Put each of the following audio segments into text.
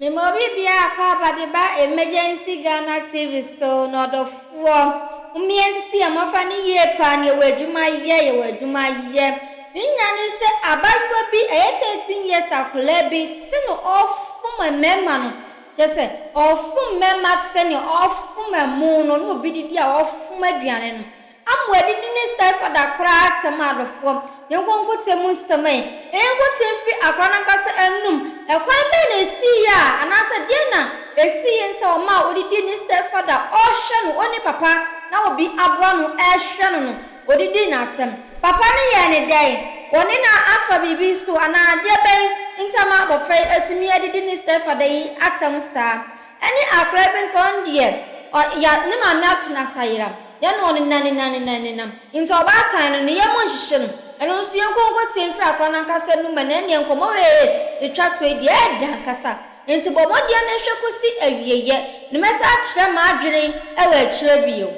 Mema obi biara akwaaba de ba Emergency Ghana TV so na ɔdɔfoɔ momma yɛntete yɛn mmɔfra no yie paa na yɛwɔ adwuma yɛ yɛwɔ adwuma yɛ ne nyinaa ne sɛ abaayewa bi ɛyɛ 13 years akwadaa bi te no ɔrefom mmarima no kyerɛ sɛ ɔrefom mmarima te sɛ nea ɔrefom ɛmo no na obi didi a ɔrefom aduane no Amoa adidi ne stepfather koraa atɛm adɔfoɔ. Yɛnkɔ nkotie mu nsɛm ɛ. Yɛnkɔ tie mfiri akwadaa no ankasa anum. Ɛkwan bɛn na ɛsiiɛ a anaasɛ deɛn na ɛsiiɛ nti a ɔmaa ɔdidii ne stepfather ɔrehwɛ no ɔnni papa na obi aboa no rehwɛ no no ɔdidii no atɛm. Papa no yɛɛ no dɛn? Ɔne no afa biribi so anaa adeɛ bɛn nti ama abɔfra yi atumi adidi ne stepfather yi atɛm saa? Ɛne akwadaa bi nso ɔno deɛ ɔ ya ne maame ato no asayera yɛ na ɔnenam nenam nenam nenam nti ɔbaatan no ne yam nhyehye no ɛno nso yɛnkɔ nkɔ tie mfiri akwadaa no ankasa anum ɛna ɛneɛ nkɔmmɔ wei ɛtwa toɔ yi deɛ ɛɛdɛ ankasa nti bɔ mmɔdeɛ na hwɛ kɔsi awieɛ na mɛsan akyerɛ m'adwene wɔ akyire bio.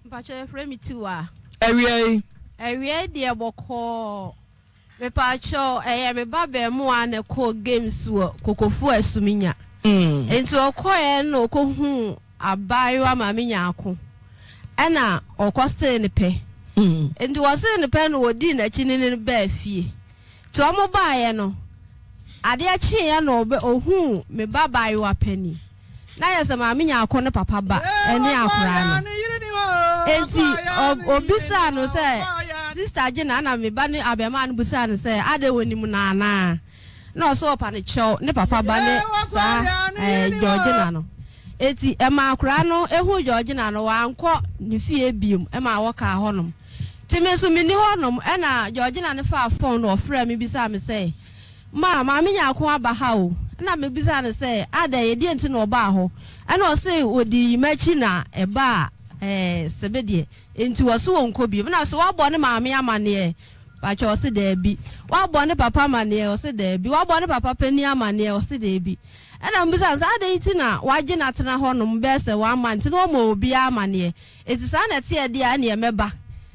Mpakyɛ yɛfrɛ me Tiwa. Awiei. Awiei deɛ bɔkɔɔ. Mepaakyɛw ɛyɛ me ba bɛɛmoa na ɛkɔɔ games wɔ kokofu asuminya nti ɔkɔɛ na ɔkɔhuu abaayewa maame nyaako ɛna ɔkɔ see no pɛ nti ɔsee no pɛ na ɔdii nakyi ne no baa fie nti ɔmo baayɛ no adeɛ kyeeɛ na ɔbɛ ɔhuu me ba baayewa panin. Na yɛ sɛ Maame Nyarko ne papa ba ne akwadaa no. Enti ɔbisaa no sɛ, Sista Gina, ɛna me ba ne abarimaa no bisaa no sɛ, adɛn ɔnim no anaa? Na ɔsɛ ɔpa no kyɛw, ne papa ba ne saa ɛɛ Georgina no. Enti ɛmaa akwadaa no huu Georgina no, wankɔ ne fie biom, ɛmaa wɔkaa hɔnom. Nti me nso menni hɔnom, ɛna Georgina no faa phone na ɔfrɛɛ me bisaa me sɛ, Ma, Maame Nyarko aba ha o. Ɛna mebisaa no sɛ, adɛn, ɛdeɛn nti na ɔbaa hɔ? Ɛna ɔse ɔdii m'akyi na ɛbaa ɛɛ sebe deɛ, enti ɔse ɔnkɔ biom. Ɛna mese, woabɔ ne maame amaneɛ? Pakyɛ, ɔse daabi. Woabɔ ne papa amaneɛ? Ɔse daabi. Woabɔ ne papa panin amaneɛ? Ɔse daabi. Ɛna mebisaa no sɛ, adɛn nti na wagye no atena hɔnom bɛyɛ sɛ one month na ɔmmɔɔ obiara amaneɛ? Enti saa na ɛteɛ deɛ a, ɛneɛ mɛba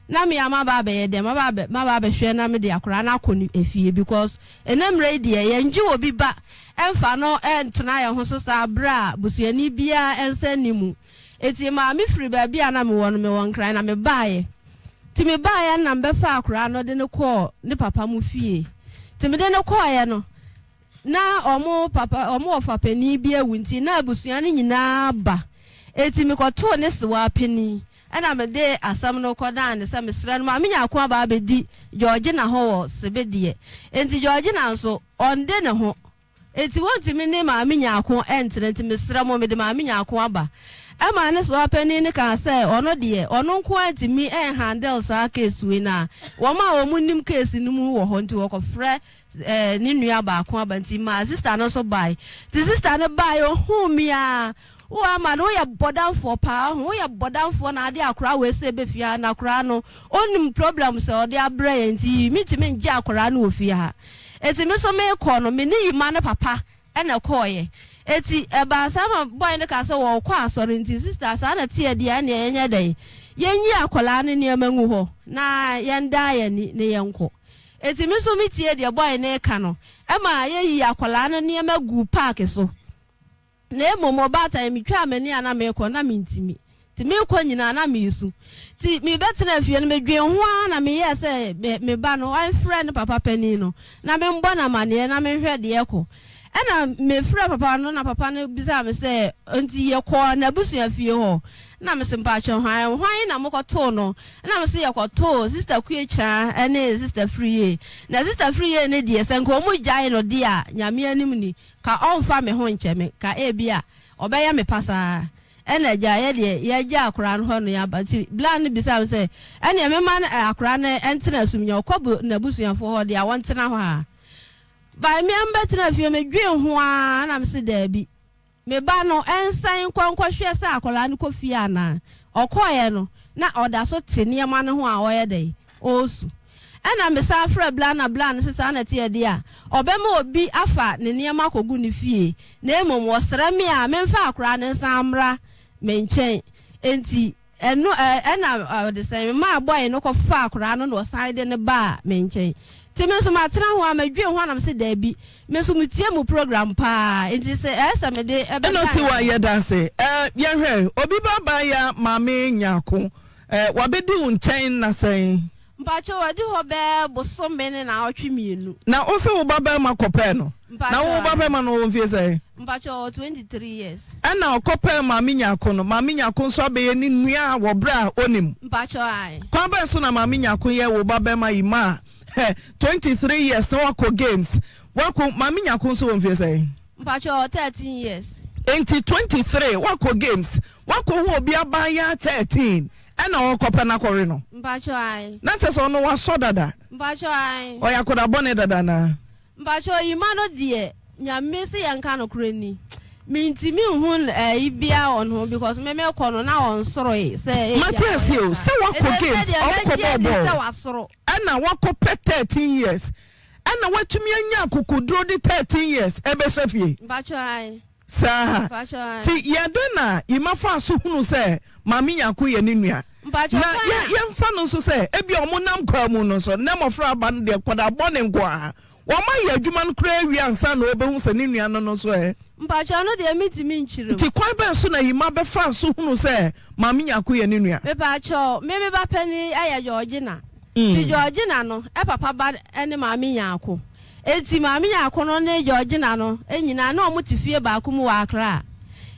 na me ara maba abɛyɛ dɛn, maba abɛ maba abɛhwɛ na mede akwadaa no akɔ ne efie because ɛnɛ mmerɛ yi deɛ yɛngye obi ba mfa no ntena yɛn ho so saa berɛ a busuani biara nsa nni mu. Enti ɛmaa me firi baabi a na mewɔ no, mewɔ Nkran na mebaeɛ. Nti mebaeɛ no na mebɛfaa akwadaa no de no kɔɔ ne papa mo fie. Nti mede no kɔeɛ no, Na wɔn papa, wɔn wɔfa panin bi awu nti, na abusua no nyinaa ba. Enti mekɔtoo ne sewaa panin, ɛnna mede asɛm no kɔdan no sɛ mesrɛ no ma menya ako aba abɛdi Georgina hɔ wɔ Sebe deɛ. Enti Georgina nso, ɔnde ne ho. Enti wɔntumi ne Maame Nyarko ntena, enti mesrɛ mo, mede Maame Nyarko aba. Ɛmaa ne sewaa panin no kaa sɛ ɔno deɛ, ɔno nko ara ntumi nhandle saa case wei, na wɔn a wɔnim case no mu wɔ hɔ nti wɔkɔfrɛ eh, ne nua baako aba nti maa sista no nso bae. Nti sista no bae, ohuu me a, wo ama no woyɛ bɔdamfoɔ paa ho, woyɛ bɔdamfoɔ na ade akwaraa wei sɛ ɛbɛ fie ha na akwaraa no ɔnim problem sɛ ɔde abrɛ yɛn nti mentumi ngye akwaraa no wɔ fie ha. Nti me nso mekɔ no, me ne Yima ne papa na ɛkɔeɛ. Enti ɛbaa saa ma boy no kaa sɛ wɔrekɔ asɔre nti sister saa na ɛteɛ deɛ a ɛneɛ yɛnyɛ dɛn yɛnyi akwadaa no nneɛma ngu hɔ na yɛndaa yɛn ani na yɛnkɔ. Enti me nso me tiee deɛ boy no reka no ɛma yɛyii akwadaa no nneɛma guu park so. Na mmom ɔbaatan metwaa m'ani a na merekɔ na mentumi. Nti merekɔ nyinaa na meresu. Nti mebɛtenaa fie no medwen ho ara na meyɛɛ sɛ me me ba no mfrɛ ne papa panin no na membɔ no amaneɛ na menhwɛ deɛ ɛkɔ. Ɛna mefrɛɛ papa no na papa no bisaa me sɛ nti yɛkɔɔ n'abusua fie hɔ? Ɛna mese mpakyɛ hwan hwan na mokɔtoo no? Ɛna mese yɛkɔtoo Sister Kuekyaa ne Sister Friyie. Na Sister Friyie no deɛ sɛ nka wɔn gyae no deɛ a Nyame anim ni ka ɔmfa me ho nkyɛ me ka ebia ɔbɛyɛ me pasaa. Ɛna agya, yɛ deɛ yɛagya akwadaa no hɔ no yɛaba. Nti bla no bisaa me sɛ, ɛneɛ memma no akwadaa no ntena asum nyɛ ɔkɔ n'abusuafoɔ hɔ deɛ a wɔntena hɔ a. By me a mebɛtena fie medwee ho ara na mese daabi, me ba no nsan nkɔ nkɔhwɛ sɛ akwadaa no kɔ fie anaa. Ɔkɔeɛ no na ɔda so te nneɛma no ho a ɔreyɛ dɛn? Ɔresu. Ɛna mesan frɛɛ Bla na Bla no se saa na ɛteɛ deɛ a, ɔbɛma obi afa ne nneɛma akɔgu ne fie, na mmom ɔsrɛ me a memfa akwadaa no nsan mmra me nkyɛn. Enti ɛno ɛ, ɛna ɔde sɛn, memaa bɔe no kɔfaa akwadaa no na ɔsan de no baa me nkyɛn. Nti me nso matena ho a madwen ho a na mese daabi, me nso metie mo program paa nti sɛ ɛyɛ sɛ mede Ɛna ɛbɛdan ɔte wa mo. yɛda ase. Eh, yɛnhwɛ, obi ba baa ya maame Nyarko, eh, wabɛdi wo nkyɛn nna sɛn? Mpakyɛw wadi hɔ bɛɛ bosome ne naawɔtwe mienu. Na wo se wo ba barima kɔpɛɛ no? Na wo Mpakyɛw ba ae. barima no ɔwɔ mfie sɛn? Mpakyɛw ɔwɔ 23 years. Ɛna ɔkɔpɛɛ maame Nyarko no, maame Nyarko nso abɛyɛ ne nua wɔ berɛ a ɔnim. Mpakyɛw ae. Kwan bɛn so na maame Nyarko yɛ wo ba barima yi maa 23 years na wakɔ games, wakɔ, maame Nyarko nso wɔ mfie sɛn? Mpakyɛw ɔwɔ 13 years. Enti 23 wakɔ games, wakɔhu obi abaayaa 13 ɛna ɔrekɔpɛ no akɔwe no? Mpakyɛw ae. Na kyerɛ sɛ ɔno wasɔ dada? Mpakyɛw ae. Ɔyɛ akwadaa bɔne dada anaa? Mpakyɛw yima no deɛ Nyame se yɛnka nokorɛ ni mentimi nhu ɛyi biaa wɔ ne ho because me mekɔ no na ɔnsoroe sɛ ebia Mate aseɛ ɔyɛ o, saa sɛ wakɔ ɛsɛ sɛ games, deɛ ɔmo kɔ mɛgye bɔɔ adi sɛ bɔɔl, wasoro. ɛna wakɔ pɛ 13 years, ɛna watumi anya akokoduro de 13 years ɛbɛhyɛ fie. Mpakyɛw ae. Saa. Mpakyɛw ae. Nti yɛ dɛn na Yima faa so hunuu sɛ Maame Nyarko yɛ ne nua? Mpakyɛw Na kwan yɛ a. yɛmfa no nso sɛ ebia wɔn nam kwan mu no nso, nnɛ mmɔfra aba no deɛ nkwadaa bɔne nko ara. Wɔn ayɛ adwuma no koraa awie ansa na wɔbɛhu sɛ ne nua no no nso ɛ. Mpakyɛw ɛno deɛ mentumi nkyerɛ mu. Nti kwan bɛn so na Yima bɛfaa so hunuu sɛ Maame Nyarko yɛ ne nua? Mepakyɛw, me me ba panin yɛ Georgina. Nti Georgina no papa ba ne Maame Nyarko. Enti Maame Nyarko no ne Georgina no nyinaa na wɔte fie baako mu wɔ Accra.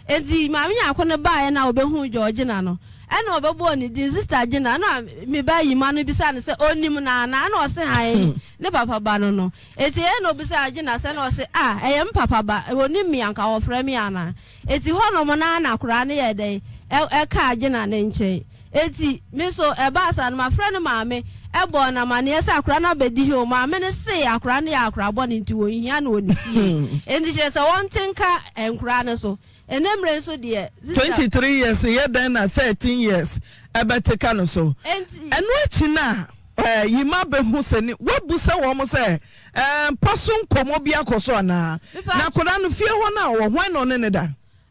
Enti Maame Nyarko no baeɛ na ɔbɛhuu Georgina no, ɛna ɔbɛbɔɔ ne din, Sister Gina. Ɛna me ba Yima no bisaa no sɛ ɔnim no anaa, ɛna ɔse ae, ne papa ba no no. Enti ɛna ɔbisaa Gina sɛ, ɛna ɔse ah, ɛyɛ me papa ba, ɔnim me anka ɔfrɛ me anaa. Enti hɔnom no ara na akwadaa no yɛɛ dɛn? Ɛkaa Gina ne nkyɛn. Enti me nso, ɛbaa saa no, mafrɛ ne maame bɔɔ no amanneɛ sɛ akwadaa no abɛdi he o. Maame no see akwadaa no yɛ akwadaa bɔne nti wɔnhia no wɔ ne fie. Enti kyerɛ sɛ wɔnte nka nkwadaa no so. Ɛnnɛ mmerɛ yi nso deɛ, sista. 23 years yɛ dɛn na 13 years ɛbɛte ka no so? Enti. Ɛno akyi no a, Yima bɛhu sɛ ne, woabu sɛ wɔn sɛ mpa so nkɔmmɔ bi akɔ so anaa? Na akwadaa no, fie hɔ no a ɔwɔ, hwan na ɔne no da?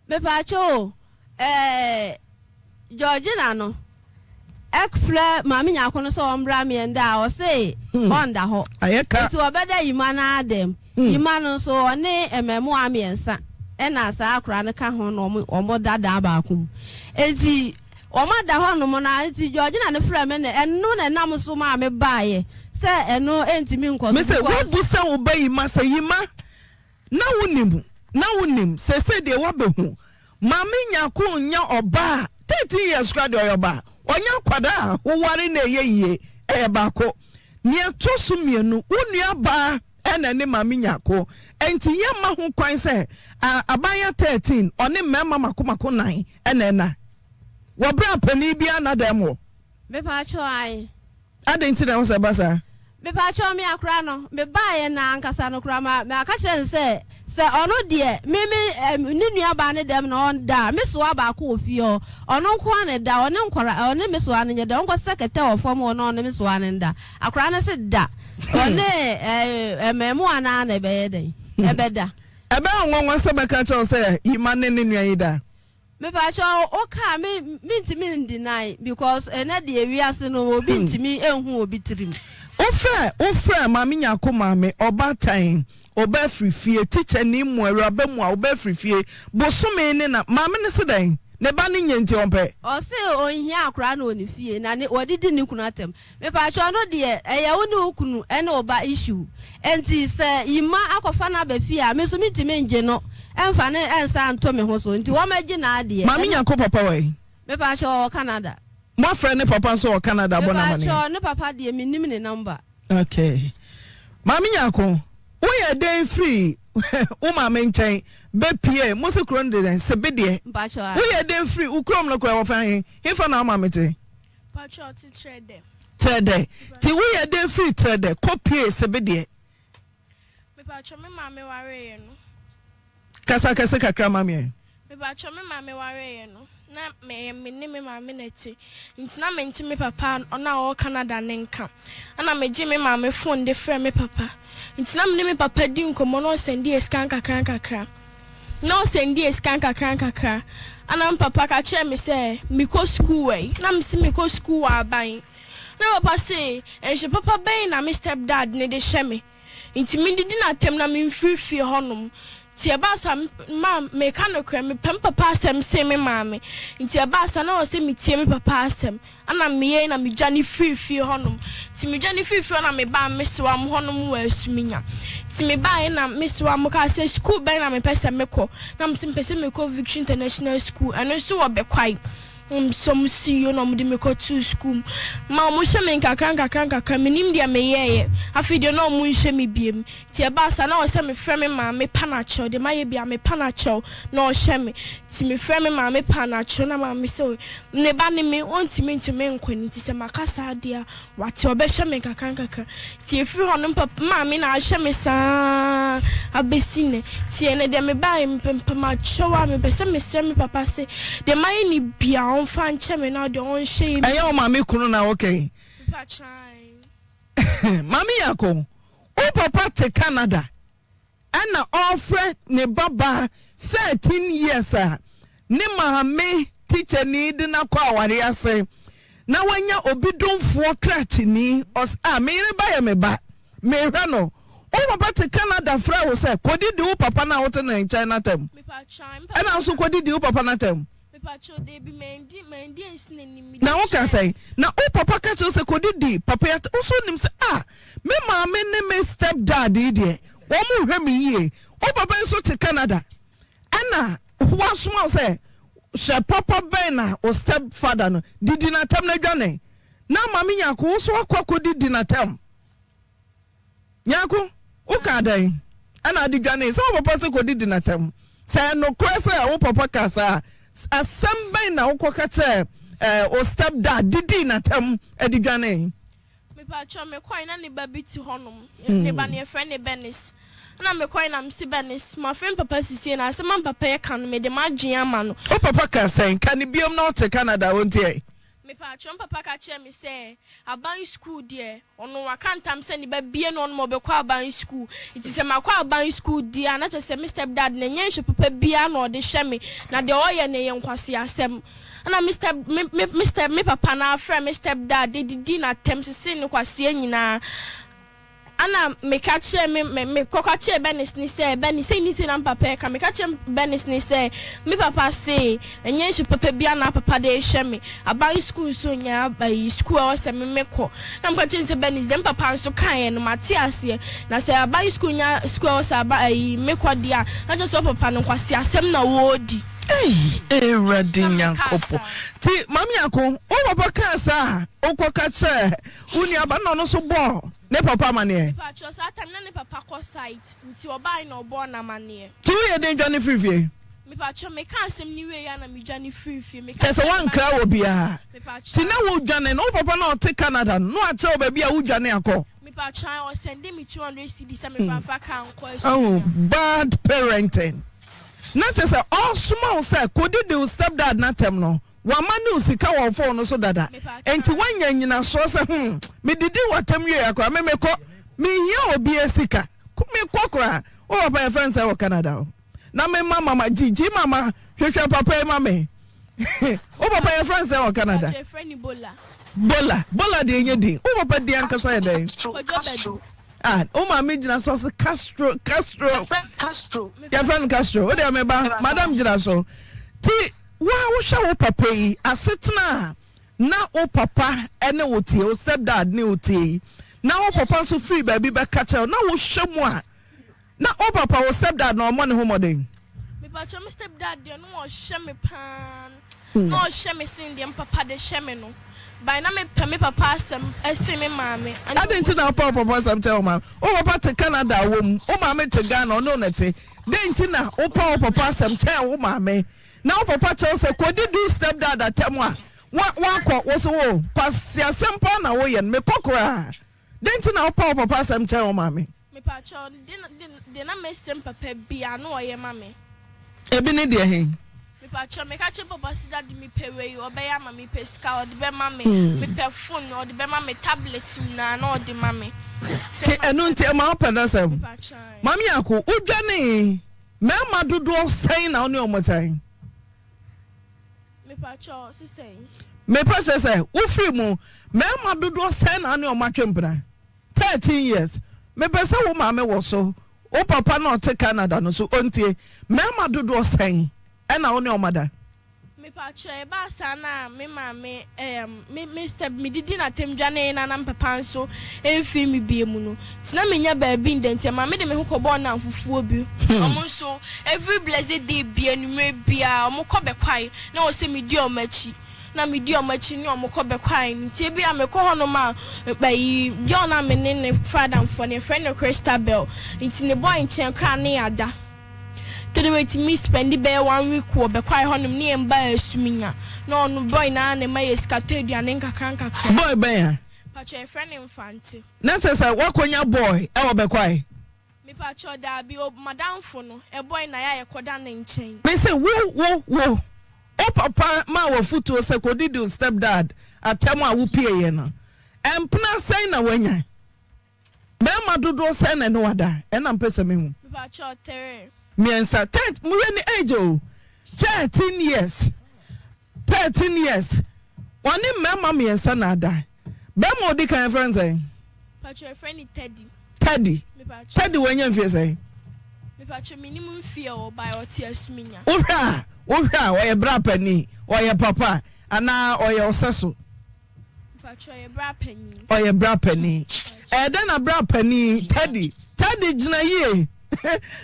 Mepaakyɛw o, eh, Georgina no frɛ Maame Nyarko no sɛ ɔmbra meɛnda a, ɔse ɔnnda hɔ. Ayɛ ka. Ntsi ɔbɛda Yima no ara dɛm. Yima no nso, ɔne mmɛɛmoa miɛnsa na saa akora no ka ho na ɔmo da dan baako mu. Ntsi ɔmo ada hɔ nom no ara, ntsi Georgina no frɛɛ me na ɛno na ɛnam so maa me baeɛ sɛ ɛno ntumi nkɔ so Mese, because. woabu sɛ wo ba Yima sɛ Yima Na wonim, na wonim, seesei deɛ woabɛhu. Maame Nyarko nyɛ ɔbaa a, 13 years koraa deɛ ɔyɛ ɔbaa, ɔnyɛ akwadaa a woware no ɛyɛ yie, ɛyɛ baako. Nea ɛtɔ so mmienu, wo nuabaa na ɛne Maame Nyarko, ɛnti yɛmma ho kwan sɛ abaayewa 13 ɔne mmarima mako mako nan na ɛna, wɔ berɛ a panin biara nna dan mu hɔ. Mepaakyɛw ae. Adɛn nti na ɛwɔ sɛ ɛba saa? Mepaakyɛw me akora no me baeɛ no ankasa no koraa ma maka kyerɛ no sɛ sɛ ɔno deɛ me me eh, ne nua baa ne dɛm na ɔnda a me soa baako wɔ fie hɔ ɔno nko ara na ɛda ɔne nkɔra ɔne me soa no nyɛ dɛ ɔnkɔ sɛ kɛtɛ wɔ fam hɔ na ɔne me soa no nda akora no se da ɔne eh, mmɛɛmoa no ara na ɛbɛyɛ dɛn ɛbɛda. Ɛbɛyɛ wo nwanwa sɛ mɛka akyerɛ wo sɛ Yima ne ne nua yi da. Mepakyɛw wo kaa me mentumi ndeny because ɛnɛ deɛ wiase no obi ntumi nhu obi tirim. Wo frɛ wo frɛ maame nyarko maame ɔbaatan ɔba afiri fie teacher ni mu awuraba mu a ɔba afiri fie bosome ne na maame no se dɛn ne ba no nyɛ nti ɔmpɛ. Ɔse ɔnhia akora no wɔ ne fie na ne wɔde di ne kunu atɛm. Mepakyɛw no deɛ ɛyɛ wo ne wo kunu ne wo ba issue nti sɛ Yima akɔfa no aba fie a me nso mentumi ngye no mfa no nsan nto me ho so nti wɔmɛgye n'adeɛ Maame ɛno. Nyarko papa wɔ he? Mepakyɛw ɔwɔ Canada. Moafrɛ ne papa nso wɔ Canada abɔ no amaneɛ? Mepakyɛw ne papa deɛ mennim ne number. Okay. Maame Nyarko, woyɛ dɛn firi wo maame nkyɛn bɛ pie, mo se kuro no de dɛn? Sebedeɛ. Mpakyɛw ae. Woyɛ dɛn firi wo kurom no koraa ɛwɔ fa he? Hefa na wo maame te? Patrɔ te Trɛdɛ. Trɛdɛ. Nti woyɛ dɛn firi Trɛdɛ kɔ pie Sebedeɛ? Mepatrɔ me maame wareeɛ no. Kasa kɛse kakra ma me ɛ. Mepatrɔ me maame wareeɛ no na meyɛ me ne me maame na ɛte nti na mente me papa a ɔno a ɔwɔ Canada no nka ɛna megye me maame phone de frɛ me papa nti na me ne me papa di nkɔmmɔ na ɔsɛnde yɛ sika nkakra nkakra. Na ɔsɛndie sika nkakrankakra. Ɛna me papa ka kyerɛɛ me sɛ mekɔ sukuu wɔ yi. Na mese mekɔ sukuu wɔ aban. Na papa se, Nhwɛ papa bɛn na me step dad no de hwɛ me nti mendidi no atɛm na memfiri fie hɔnom. Nti ɛbaa saa ma meka nokorɛ mepɛ me papa asɛm sen me maame nti ɛbaa saa na ɛwɔ sɛ metie me papa asɛm ɛna meyɛe na medwane firii fie hɔnom nti medwane firii fie hɔ na mebaa mesewa mo hɔnom wɔ Asuminya nti mebaeɛ na mesewa mo kaa sɛ sukuu bɛn na mepɛ sɛ mekɔ na mese mepɛ sɛ mekɔ Victory International School ɛno nso wɔ Bɛkwae. Sɛ ɔmo si yio na ɔmo de me kɔ too sukuu mu ma ɔmo hwɛ me nkakra nkakra nkakra menim deɛ me yɛɛyɛ afei deɛ na ɔmo nhwɛ me biem nti ɛbaa saa na ɛwɔ sɛ me frɛ me maame pa no akyɛw deɛ mayɛ biaa me pa no akyɛw na ɔhwɛ me nti me frɛ me maame pa no akyɛw na maame sɛ ne ba ne me ɔntumi nto me nkɔ no nti sɛ maka saa deɛ a Wate ɔbɛhwɛ me nkakrankakra. Nti ɛfiri hɔ no mpa maame na ahwɛ me saa abɛsi nnɛ. Nti ɛnɛ deɛ mebaeɛ mepɛ mpamakyɛw a mepɛ sɛ mesrɛ me papa sɛ deɛ mayɛ no biara ɔmfa nkyɛ me na deɛ ɔnhwɛ yɛ Ɛyɛ wo maame kunu na woka yi? Mepakyɛ ae. Maame Nyarko, wo papa te Canada. Ɛna ɔrefrɛ ne ba baa 13 years a ne maame tikyani de no akɔ aware ase na wanya obi domfoɔ krakyeni ɔs ah me yere ba yɛ me ba mehwɛ no wo papa te Canada frɛ wo sɛ kɔdidi wo papa no a wote ne nkyɛn no atɛm ɛna nso kɔdidi wo papa no atɛm Na wo ka sɛn? Na wo papa ka kyerɛ wo sɛ kɔdi di papa yi atɛm, wo nso wonim sɛ ah me maame ne me step dad yi deɛ wɔn nhwɛ me yie. Wo papa yi nso te Canada ɛna wasoma wo sɛ hwɛ papa bɛn na wo step father no didi n'atɛm na dwane. Na maame Nyarko wo nso wakɔ akɔdi di n'atɛm. Nyarko, wokaa dɛn? Ɛna ade dwanee sɛ wo papa sɛ kɔdidi no atɛm. Sɛ ɛyɛ nokorɛ sɛ wo papa kaa saa a, asɛm bɛn na wokɔka kyerɛɛ eh, wo step dad didii no atɛm de dwanee? Mepakyɛw, mekɔe na ne ba bi te hɔnom. Ne ba no, yɛfrɛ no Bernice. Ɛna mekɔe na mese Bernice, mafrɛ me papa sisie na asɛm a me papa reka no, mede m'adwene ama no. Wo papa kaa sɛn? Ka no biom na ɔte Canada a ɔntie ɛ. Mepakyɛw, me papa ka kyerɛɛ me sɛ aban sukuu deɛ, ɔno waka ntam sɛ ne ba bie na ɔnom ɔbɛkɔ aban sukuu. Nti sɛ makɔ aban sukuu deɛ a, na kyerɛ sɛ me step dad no ɛnyɛ nhwɛ papa biara na ɔde hwɛ me, na deɛ ɔyɛ no ɛyɛ nkwaseasɛm. Ɛna me step, me, me, me step, me papa no ara frɛɛ me step dad de didii no atɛm, sesee no kwasea nyinaa. Ɛnna meka kyerɛɛ me me mekɔka kyerɛɛ Bernice ne sɛ, Bernice, sei ne sei na me papa reka. Meka kyerɛɛ Bernice ne sɛ, me papa se ɛnyɛ nsu papa biara na papa de rehwɛ me. Aban sukuu nso nyɛ ayi sukuu a ɛwɔ sɛ me mekɔ. Na meka kyerɛɛ no sɛ, Bernice, deɛ me papa nso kaeɛ no, mate aseɛ. Na sɛ aban sukuu nyɛ sukuu a ɛwɔ sɛ aba ayi mekɔ deɛ a, na kyerɛ sɛ wo papa no nkwaseasɛm na ɔredi. Ei, Awurade Na mekaa Nyankopɔn. saa. Nti, Maame Nyarko, wo papa kaa saa a, wokɔka kyerɛɛ wo nuaba no na ɔno nso bɔɔ ne papa amaneɛ? Mepakyɛw, saa time no na ne papa kɔ site nti ɔbae na ɔbɔɔ no amaneɛ. Nti woyɛ dɛn dwane firii fie? Mepakyɛw, mekaa asɛm no wieeɛ a na medwane firii fie. Meka Kyerɛ sɛ kyerɛɛ woankra m'adamfo. obiara? Mepakyɛw. Nti na wodwane no, wo papa no a ɔte Canada no, na wakyerɛ wo baabi a wodwane akɔ? Mepakyɛw, ɔsɛndee me 200 cedis sɛ memfa mfa car nkɔ Ahu, Asuria. bad parenting. Na kyerɛ sɛ ɔresoma wo sɛ kɔdidi wo stepdad no atɛm no, Wama ne wo sika wɔ wo phone no so dada enti woanya nyinasoɔ sɛ hmm medidi w'atam wieɛ koraa me mekɔ menhia obia sika mekɔ koraa wo papa yɛfrɛ no sɛ wɔ Canada hɔ na mema mama gyi gyi mama hwehwɛ papa yi ma me wo papa yɛfrɛ no sɛ wɔ Canada Bola Bola deɛ ɛnyɛ din wo papa din ankasa yɛ dɛn Ah, wo maame gyina so ɔse Castro Castro yɛfrɛ no Castro wo deɛ meba madam gyina so ti Wo a wohwɛ wo papa yi asetena a na wo papa ne wo teɛ, wo step dad ne wo teɛ yi, na wo papa nso firi baabi bɛka kyerɛ wo, na wohwɛ mu a, na wo papa, wo step dad na ɔmmɔ ne ho mmɔden? Mepakyɛw me step dad deɛ no ɔhwɛ me paa, na ɔhwɛ me sen deɛ me papa de hwɛ me no, but na mepɛ me papa asɛm sen me maame. Adɛn nti na wopɛ wo papa asɛm kyɛn wo maame? Wo papa te Canada a ɔwɔ mu, wo maame te Ghana ɔne wo na ɛte. Dɛn nti na wopɛ wo papa asɛm kyɛn wo maame? Na wo papa kyerɛ wo sɛ kɔdi do step dad atɛm a, wa woakɔ, wo so wo, kwasiasɛm paa na woyɛ no, mekɔ koraa. Dɛn nti na wopɛ wo papa asɛm kyɛn wo maame? Mepakyɛw, de de deɛ na mɛsrɛ me papa biara na ɔyɛ ma me. Ebi ne deɛ he? Mepakyɛw, meka kyerɛ papa sɛ daddy mepɛ wei, ɔbɛyɛ ama me, mepɛ sika, ɔde bɛma me, mepɛ phone, ɔde bɛma me, tablet nyinaa na ɔde ma me. Nti ɛno nti ɛma wopɛ n'asɛm? Mepakyɛw. Maame Nyarko, wodwanee Mmarima dodoɔ sɛn na wo ne wɔn san? Mepakyɛw, se sɛn? Mepɛ kyerɛ sɛ wofiri mu mmarima dodoɔ sɛn na ne wɔn atwe mpena? 13 years. Mepɛ sɛ wo maame wɔ so, wo papa no a ɔte Canada no so ɔntie. Mmarima dodoɔ sɛn na wo ne wɔn ada? Mepakyɛw, ɛbaa saa na me maame ɛɛm me me step medidi n'atam dwanee na na me papa nso mfii me bie mu no nti na mennya baabi nda nti ɛmaa mede me ho kɔbɔɔ nnamfofoɔ bi wɔn nso every blessed day bia anwummerɛ biara wɔn kɔ bɛkwae na wɔ sɛ medi wɔn akyi na medi wɔn akyi ne wɔn kɔ bɛkwae no nti ebia mekɔ hɔnom a ayi girl no a me ne no fa adamfoɔ no yɛfrɛ no Christabel nti ne boy nkyɛn koraa ne yɛada. Tode wetumi spɛndi bɛyɛ one week wɔ bɛkwae hɔnom ne yɛn ba asu me nya na ɔno boy no ara na ɛma yɛ sika tɔ aduane nkakra nkakra. Boy bɛn a? Pakyɛ yɛfrɛ no Mfante. Na kyerɛ sɛ woakɔnya boy wɔ bɛkwae? Mepakyɛ daabi o madamfo no boy na yɛ a yɛkɔda ne nkyɛn. Mese wo wo wo wo papa maa wo afutuo sɛ kɔdidi wo step dad atɛm a wopieeɛ no mpena sɛn na woanya? Bɛɛma dodoɔ sɛn na ɛne wo ada? Ɛna mpɛ sɛ mehu. Mepakyɛw three. Mmiɛnsa. Thirt mo hwɛ ne age o. 13 years. 13 years. Ɔne mmarima mmiɛnsa na ada. Bɛɛma odi kan yɛfrɛ no sɛn? Pakyɛw yɛfrɛ no Teddy. Teddy. Mepakyɛw. Teddy wanya mfie sɛn? Mepakyɛw menim mfie a ɔwɔ but ɔte Asuminya. Wohwɛ a wohwɛ a ɔyɛ bra panin, ɔyɛ papa anaa ɔyɛ ɔsɛso? Mpakyɛ ɔyɛ bra panin. Ɔyɛ bra panin. Ɛyɛ dɛn na bra panin Teddy Teddy gyina yie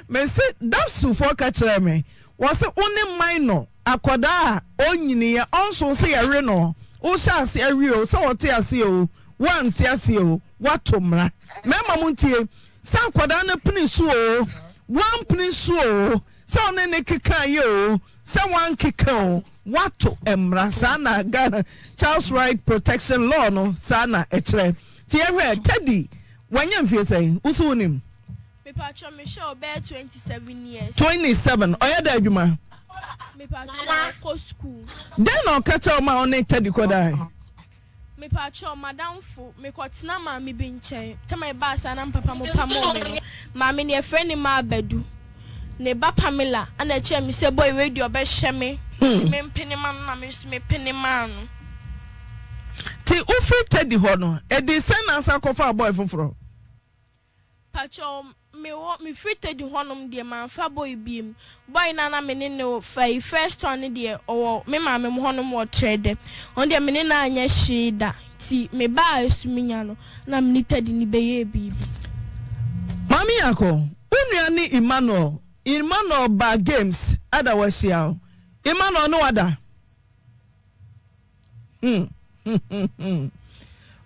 mese Dapsufoɔ ka kyerɛɛ me wɔse wo ne minor akwadaa a ɔnyiniiɛ ɔnso sɛ yɛwe no wohyɛ aseɛ we o sɛ ɔte aseɛ o woante aseɛ o woato mmara mmarima montie sɛ akwadaa no pene so o woampene so o sɛ ɔne ne kekaeɛ o sɛ woankeka o Woato mmara saa na Ghana Child's Right Protection Law no saa na ɛkyerɛ. Nti yɛhwɛ Teddy wanya mfie sɛn? Wo so wonim? Mepakyɛw mehwɛ ɔbɛyɛ 27 years. 27 ɔyɛ dɛn adwuma? Mepakyɛw ɔkɔ school. Dɛn na ɔka kyerɛ wo ma wo ne Teddy kɔdae? Mepakyɛw, m'adamfo, mekɔtena maame bi nkyɛn. Tam a ɛbaa saa na me papa mo pamoo me no, maame no yɛfrɛ no Maa Badu. Ne ba Pamela na ɛkyerɛɛ me sɛ boy wei deɛ ɔbɛhwɛ me nti mempene ma no na me nso mepene maa no. Nti wofiri Teddy hɔ no, ɛdii sɛn na asan kɔfaa boy foforɔ? Pakyɛw me wɔ me firi Teddy hɔ nom deɛ manfa boy biem boy no a na me ne no fa yi first one no deɛ ɔwɔ me maame mo hɔ nom wɔ Trɛdɛ ɔno deɛ me ne no anyɛ hwee da nti me baa Asuminya no na me ne Teddy no bɛyɛɛ biribi. Maame Nyarko, wo nua ne Emmanuel, Emmanuel baa games ada wahyia wo, Emmanuel ne wo ada? Hmm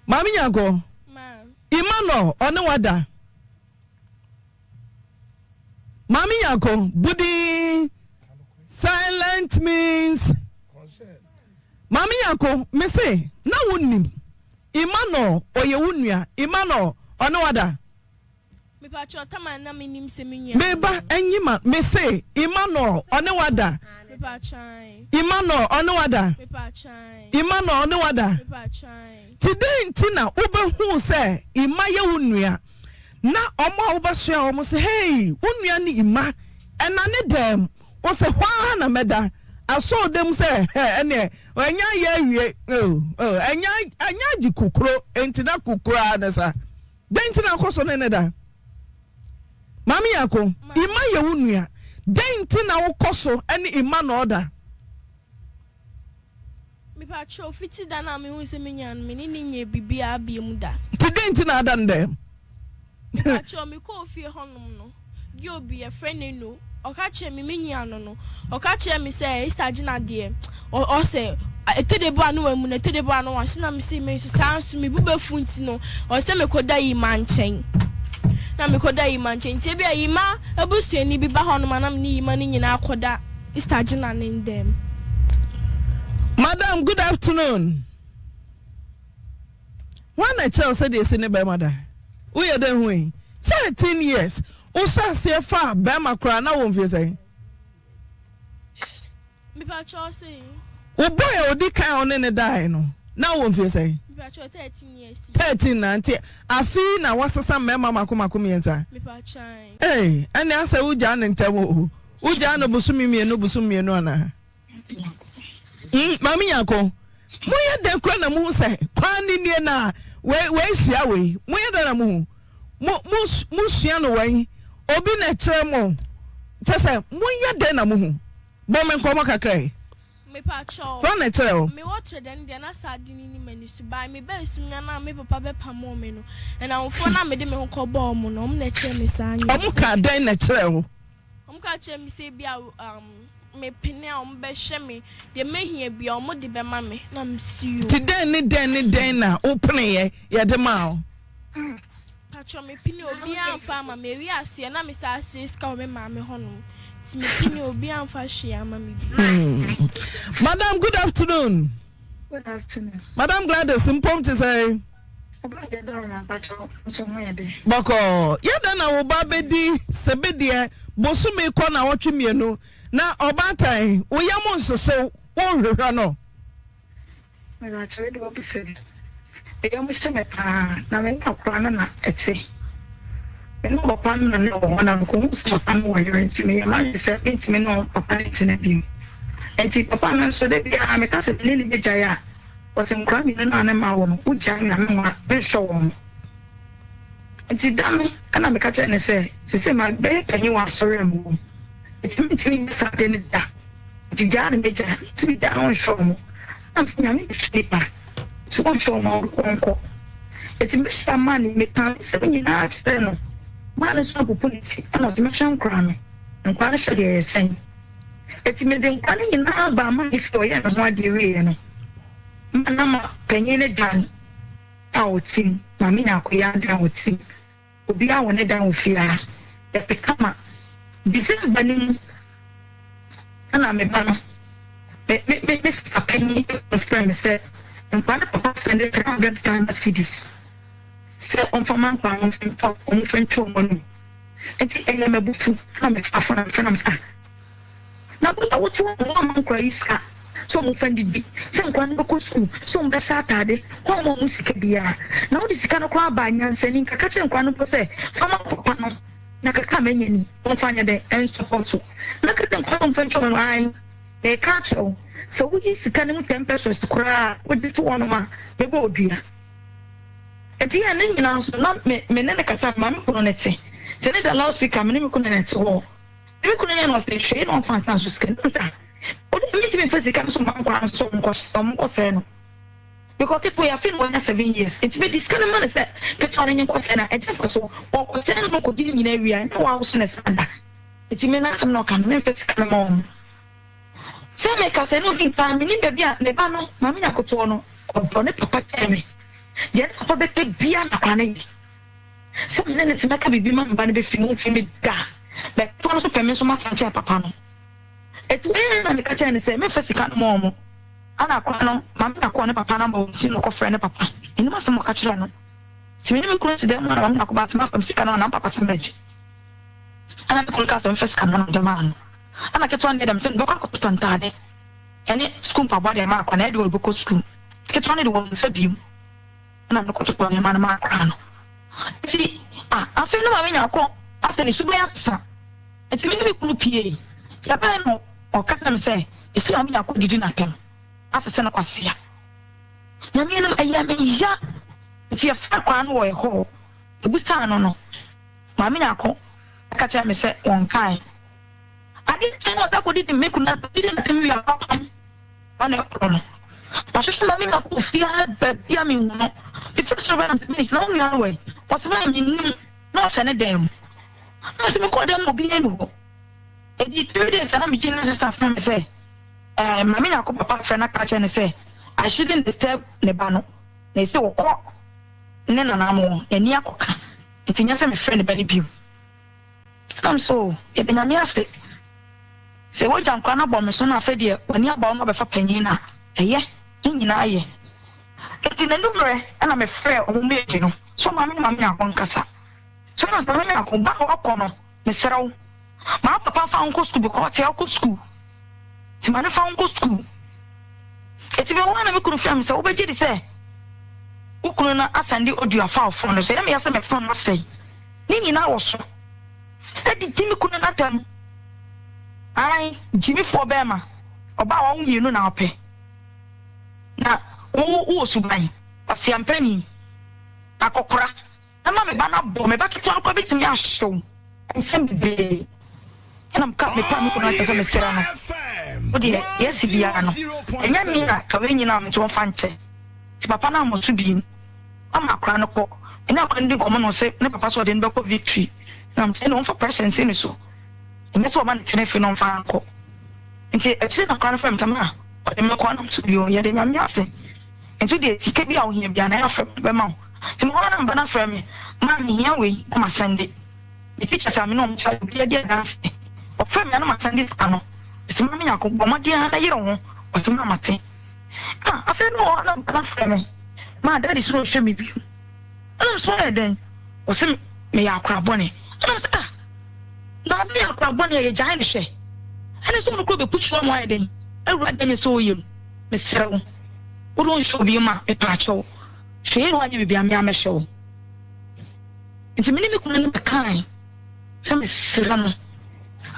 Maame Nyarko, Emmanuel ɔne wada. Maame Nyarko, budin silent means. Maame Nyarko, me se na wo nim Emmanuel ɔyɛ wo nua Emmanuel ɔne wada. Mepakyɛw Tamar na me nim sɛ me nua. Me ba enyi ma me se Emmanuel ɔne wo ada. Mepakyɛw ae. Emmanuel ɔne wo ada. Mepakyɛw ae. Emmanuel ɔne wo ada. Mepakyɛw ae. Nti dɛn nti na wo bɛ huu sɛ Emma yɛ wo nua na ɔmo a wo bɛ soa wɔn se hey wo nua ne Emma ɛna ne dɛm wo se hɔ ara na mɛda asɔ ɔda mu sɛ hɛ ɛneɛ ɛnyɛ ayɛ awie oh oh ɛnyɛ ɛnyɛ agye kukuro nti na kukuro ara ne sa. Dɛn nti na wokɔ so ne no da? Maame Nyarko, Emma yɛ wo nua. Dɛn nti na wokɔ so ne Emma na ɔda? Mepakyɛw, fitsi da no a muhun sɛ me nua no, me ne no nnyɛɛ biribiara biom da. Ntsi dɛn ntsi na ada no dɛm? Mepakyɛw, mekɔɔ fie hɔnom no, girl bi, yɛfrɛ no Eno, ɔka kyerɛɛ me, me nua no no, ɔka kyerɛɛ me sɛ Esther Gyina deɛ, ɔsɛ ɛtɔ da bi a na wamu no, ɛtɔ da bi a na wase, na mese me nso saa nso me bo bɛfu nti no, ɔsɛ mekɔda Yima nkyɛn. Na mekɔda Yima nkyɛn, nti ebia Yima abusuani bi ba hɔnom a na me ne Yima no nyinaa kɔda Esther Gyina ne dan mu. Madam, good afternoon. Hwan na ɛkyerɛ wo sɛdeɛ ɛsi ne bɛrima da? Woyɛ dɛn hui? 13 years, wohyɛ aseɛ faa bɛrima koraa na wɔ mfie sɛn? Mepakyɛw se. Wo boy a odi kan a wo ne no dae no, na ɔwɔ mfie sɛn? Mepakyɛw 13 years. 13 na nti afe yi na wasesa mmarima mako mako mmiɛnsa? Mepakyɛw ae. Ei, ɛnne asɛ wogyaa no ntɛm o. Wogyaa no bosome mmienu bosome mmienu anaa? Hmm, Maame Nyarko. Moyɛ dɛn koraa na mohu sɛ kwan no nie na wei wei hyia wei? Moyɛ dɛn na mohu? Mo mo mosua no wɛn? Obi na ɛkyerɛ mo? Kyerɛ sɛ moyɛ dɛn na mohu? Bɔ me nkɔmmɔ kakra yi. Mepakyɛw, Hwan na ɛkyerɛɛ wo? mewɔ kyerɛ dɛn deɛ na saa ade no nni m'ani so. By mebaa sum no a me papa bɛpamoo me no, nnamfoɔ no a mede me ho kɔbɔɔ wɔn no, wɔn na ɛkyerɛɛ me saa nneɛma. Wɔkaa dɛn na ɛkyerɛɛ wo? Wɔka kyerɛɛ me sɛ ebia um, mepene a wɔbɛhwɛ me, deɛ mɛhia biara wɔde bɛma me, na mese yoo. Nti dɛn ne dɛn ne dɛn na wopeneeɛ yɛde maa wo? Patrɔ mepene obiara amfa ama me, ewie aseɛ na me saa srɛ sika wɔ me maame hɔ nom, nti mepene obiara amfa hwee ama me bio. Madam good afternoon. Good afternoon. Madam Gladys mpom te sɛn? Bɔkɔɔ. Yɛ dɛn na wo ba bɛdi sebedeɛ bosome kɔ nawɔtwe mmienu na ɔbaatan wo yam nhyehye wo, wonhwehwɛ no? Mepakyɛw wei deɛ wabisa bi. Me yam hye me paa na me ne akora no na ɛte. Me ne papa no na na ɛwɔ hɔ na mekɔhuu sɛ papa no wɔ yere nti meyɛɛ m'adwene sɛ mentumi ne papa no ntena bio. Nti papa no nso da biara meka sɛ me ne no bɛgyae a ɔse nkwadaa mmienu no a ne mma wɔ no wogyae me a menwa menhwɛ wɔn. Nti da no na meka kyerɛɛ no sɛ seesei mabɛyɛ panyin wɔ asɔre a mewɔ mu nti mentumi nyɛ saa ade no da. Nti gyaa no mɛgyaa nti megyaa no ɔnhwɛ ɔmo na mese Nyame na hwɛ nipa nti ɔnhwɛ ɔmo a ɔnkɔ nti mehyia man yi mekaa me nsɛm nyinaa kyerɛɛ no man no nso ampopo ne ti ɛna ɔse mɛhwɛ nkoraa no nkoraa no hwɛ deɛ ɛyɛ sɛn nti mede nkoraa no nyinaa baa man no fie ɔyɛɛ me ho adeɛ wieɛ no ma na ma panyin no dan a ɔte mu maame Nyarko dan a ɔte mu. Obiara wɔ ne dan wɔ fie ha. Yɛte kama. December no mu na me ba no, me me me me sista panyin kunu frɛɛ me sɛ nkwadaa no papa sɛnde 300 Ghana cedis sɛ ɔmfa ma nkwadaa no mfa ntɔ wɔn mfa ntwa wɔn anum. Nti ɛyɛ me abufu na mefaa phone na mefrɛ no na mese ah Na wo na wote hɔ na woamma nkwadaa yi sika sɛ wɔmfa nnidi, sɛ nkwadaa no bɛkɔ sukuu, sɛ wɔbɛhyɛ ataade, woamma wɔn sika biara. Na wode sika no koraa baa nyansani nka ka kyerɛ nkwadaa no mpo sɛ, fa ma wo papa no na kakra a manya ni, wɔmfa nyɛ dɛn nsɔpɔto. Na ka kyerɛ nkwadaa no wɔmfa ntwa wɔn ae. Mereka akyerɛ wo, sɛ woyi sika no mu ten pesos koraa a wode to hɔnom a, mɛbɔ wo dua. Enti yɛn ne nyinaa nso na me me ne no kasa, me maame kunu no te. Sɛ ne da loudspeaker, me ne me kunu na ɛte hɔ. Me kunu yɛ no ɔse hwee na ɔmfa nsa nso sika no na mese ah ɔde mentumi mfa sika no so mma nkwadaa no sɛ ɔmo nkɔ sɛɛ no because ketewa yi afei na wanya 7 years nti mede sika no ma no sɛ ketewa no nye nkɔ sɛɛ no a ɛgye mfa so ɔkɔ sɛɛ no na ɔkɔdi ne nyinaa wie a ɛnyɛ wawo so na ɛsan da nti me n'asɛm na ɔka no memfa sika no ma ɔmo sɛ meka sɛ ne ɔdi nkaa menim baabi a me ba no maame nyakotoɔ no ɔdɔ ne papa kyɛn me deɛ ne papa bɛpɛ bia na akwadaa no yɛ. Sɛ me ne no te mɛka biribi ma me ba no bɛfi mu mfi me da. Bɛtoa no so pɛ me nso masan kyerɛ papa no. Ɛti wei na meka kyerɛ no sɛ memfa sika no ma ɔmo. Ana akora no maame na kɔɔ ne papa number wɔ ne fie na ɔkɔfrɛɛ ne papa. Menim asɛm a ɔka kyerɛɛ no. Nti me ne me kunu te dan mu a na maame na kɔbaa sɛ mafa me sika no anaa me papa sɛ mɛgye. Ɛna me kunu kaa sɛ memfa sika no ma na mede maa no. Ɛna ketewa no deɛ dɛm sɛ mebɛkɔ akɔtotɔ ntaade ɛne sukuu mpaboa de ama akora no ɛyɛ deɛ ɔbɛkɔ sukuu. Ketewa no de wɔn nsa bio. na mekɔtotɔɔ nneɛma no maa akwadaa no. Enti ah, afei na Maame Nyarko asɛ ne suban asesa. Enti me ne me kunu piei. Yɛbae no, ɔka kyerɛɛ me sɛ, Mese Maame Nyarko didi no atɛm, asese no kwasea. Nyame anim, ɛyɛɛ me ya. Enti yɛfrɛɛ akwadaa no wɔ ɛhɔ. Yɛbisaa no no, Maame Nyarko ka kyerɛɛ me sɛ wɔnkae. Adeɛ kyee no ɔsan kɔdidi me kunu atɛm, ɔdidi n'atɛm wie a, wapam. Hɔ na ɛkorɔ no. Mahwehwɛ ma menya kɔ fie ha baabi a menhu no. Mefiri soro bae na mese, Miss, na wo nua no wɔ he? Ɔse, Maa mennim. Na ɔhyɛ ne dan mu. Na mese, mekɔɔ dan mu obiara nni hɔ. Ɛdii 3 days a na me junior sister frɛ me sɛ, eh, Maame Nyarko papa afrɛ no aka akyerɛ no sɛ I shouldn't disturb ne ba no. Na ɛsɛ ɔkɔ ne nananom hɔ, n'ani akɔka. Nti nyɛ sɛ mefrɛ ne ba no bio. Ɛnam so, yɛda Nyame ase sɛ w'agya nkora no abɔ me so na afei deɛ w'ani aba wo no abɛfa panyin no a, ɛyɛ, ne nyinaa yɛ. Enti n'anummerɛ na me frɛɛ ɔmo mmienu no sɛ ɔma me ne Maame Nyarko nkasa. So na Maame Nyarko, ba a wakɔ no, mesrɛ wo, ma wo papa mfa wo nkɔ sukuu because ɔte a ɔkɔ sukuu, nti ma no mfa wo nkɔ sukuu. Enti me hɔ ara na me kunu frɛɛ me sɛ wobɛgye di sɛ wo kunu no asan de audio afa wo phone no so, ɛyɛ me ya sɛ me phone no asɛe. Ne nyinaa wɔ so. Edi gye me kunu no atɛm. Ae, gyimifoɔ bɛɛma, ɔbaa a wawo mmienu na ɔpɛ. Na wo wowɔ suban, kwaseampani, akɔkora, mɛma me ba no abɔ, me ba ketewa no koraa bɛtumi ahyew. Nsɛm bebree. Ɛna meka mepaa me kunu akyɛ sɛ mesrɛ no, wo deɛ deɛ asi biara no, ɛnyɛ me a ka wei nyinaa nti ɔmfa nkyɛ. Nti papa no ammɔ so bio. Ama akwadaa no kɔ. Me ne akwadaa no di nkɔmmɔ na ɔse ne papa sɛ ɔde no bɛkɔ Victory. Na mese ɛnna ɔmfa pressure nsi ne so. Ɛnyɛ sɛ ɔma no tena fie na ɔmfa nkɔ. Nti akyire na akwadaa no frɛ me sɛ ma ɔde me kɔ na mese yoo yɛde Nyame ase. Nti wo deɛ sika bi a wohia biara na yɛafrɛ me mede bɛma wo. Nti mewɔ hɔ na me ba no afrɛ me, ma mehia wei na masɛnde. Me teachers a me ne wɔn kyerɛ ade obiara di adanse. Ɔfrɛ me a na masɛnde sika no. Ɔse Maame Nyarko bɔ mmɔden ara na yere wo ho. Ɔse ma mate. Ah afei na ɔwɔ hɔ na me ba no afrɛ me. Ma daddy sɛ ɔnhwɛ me bio. Ɛna mese woayɛ dɛn? Ɔse meyɛ akora bɔne. Ɛna mese ah na obi yɛ akora bɔne a yɛgyae no hwɛ. Ɛne sɛ ɔno koraa ɔbɛpusu ama wayɛ dɛn? Awurade anyɛ sɛ ɔyɛ mu. Mesrɛ wo wode wonhwɛ obi ma mepaakyɛw. Hwɛ yie na woanyɛ biribi a me ara mɛhwɛ wo. Nti me ne me kunu no bɛkae sɛ mesrɛ no,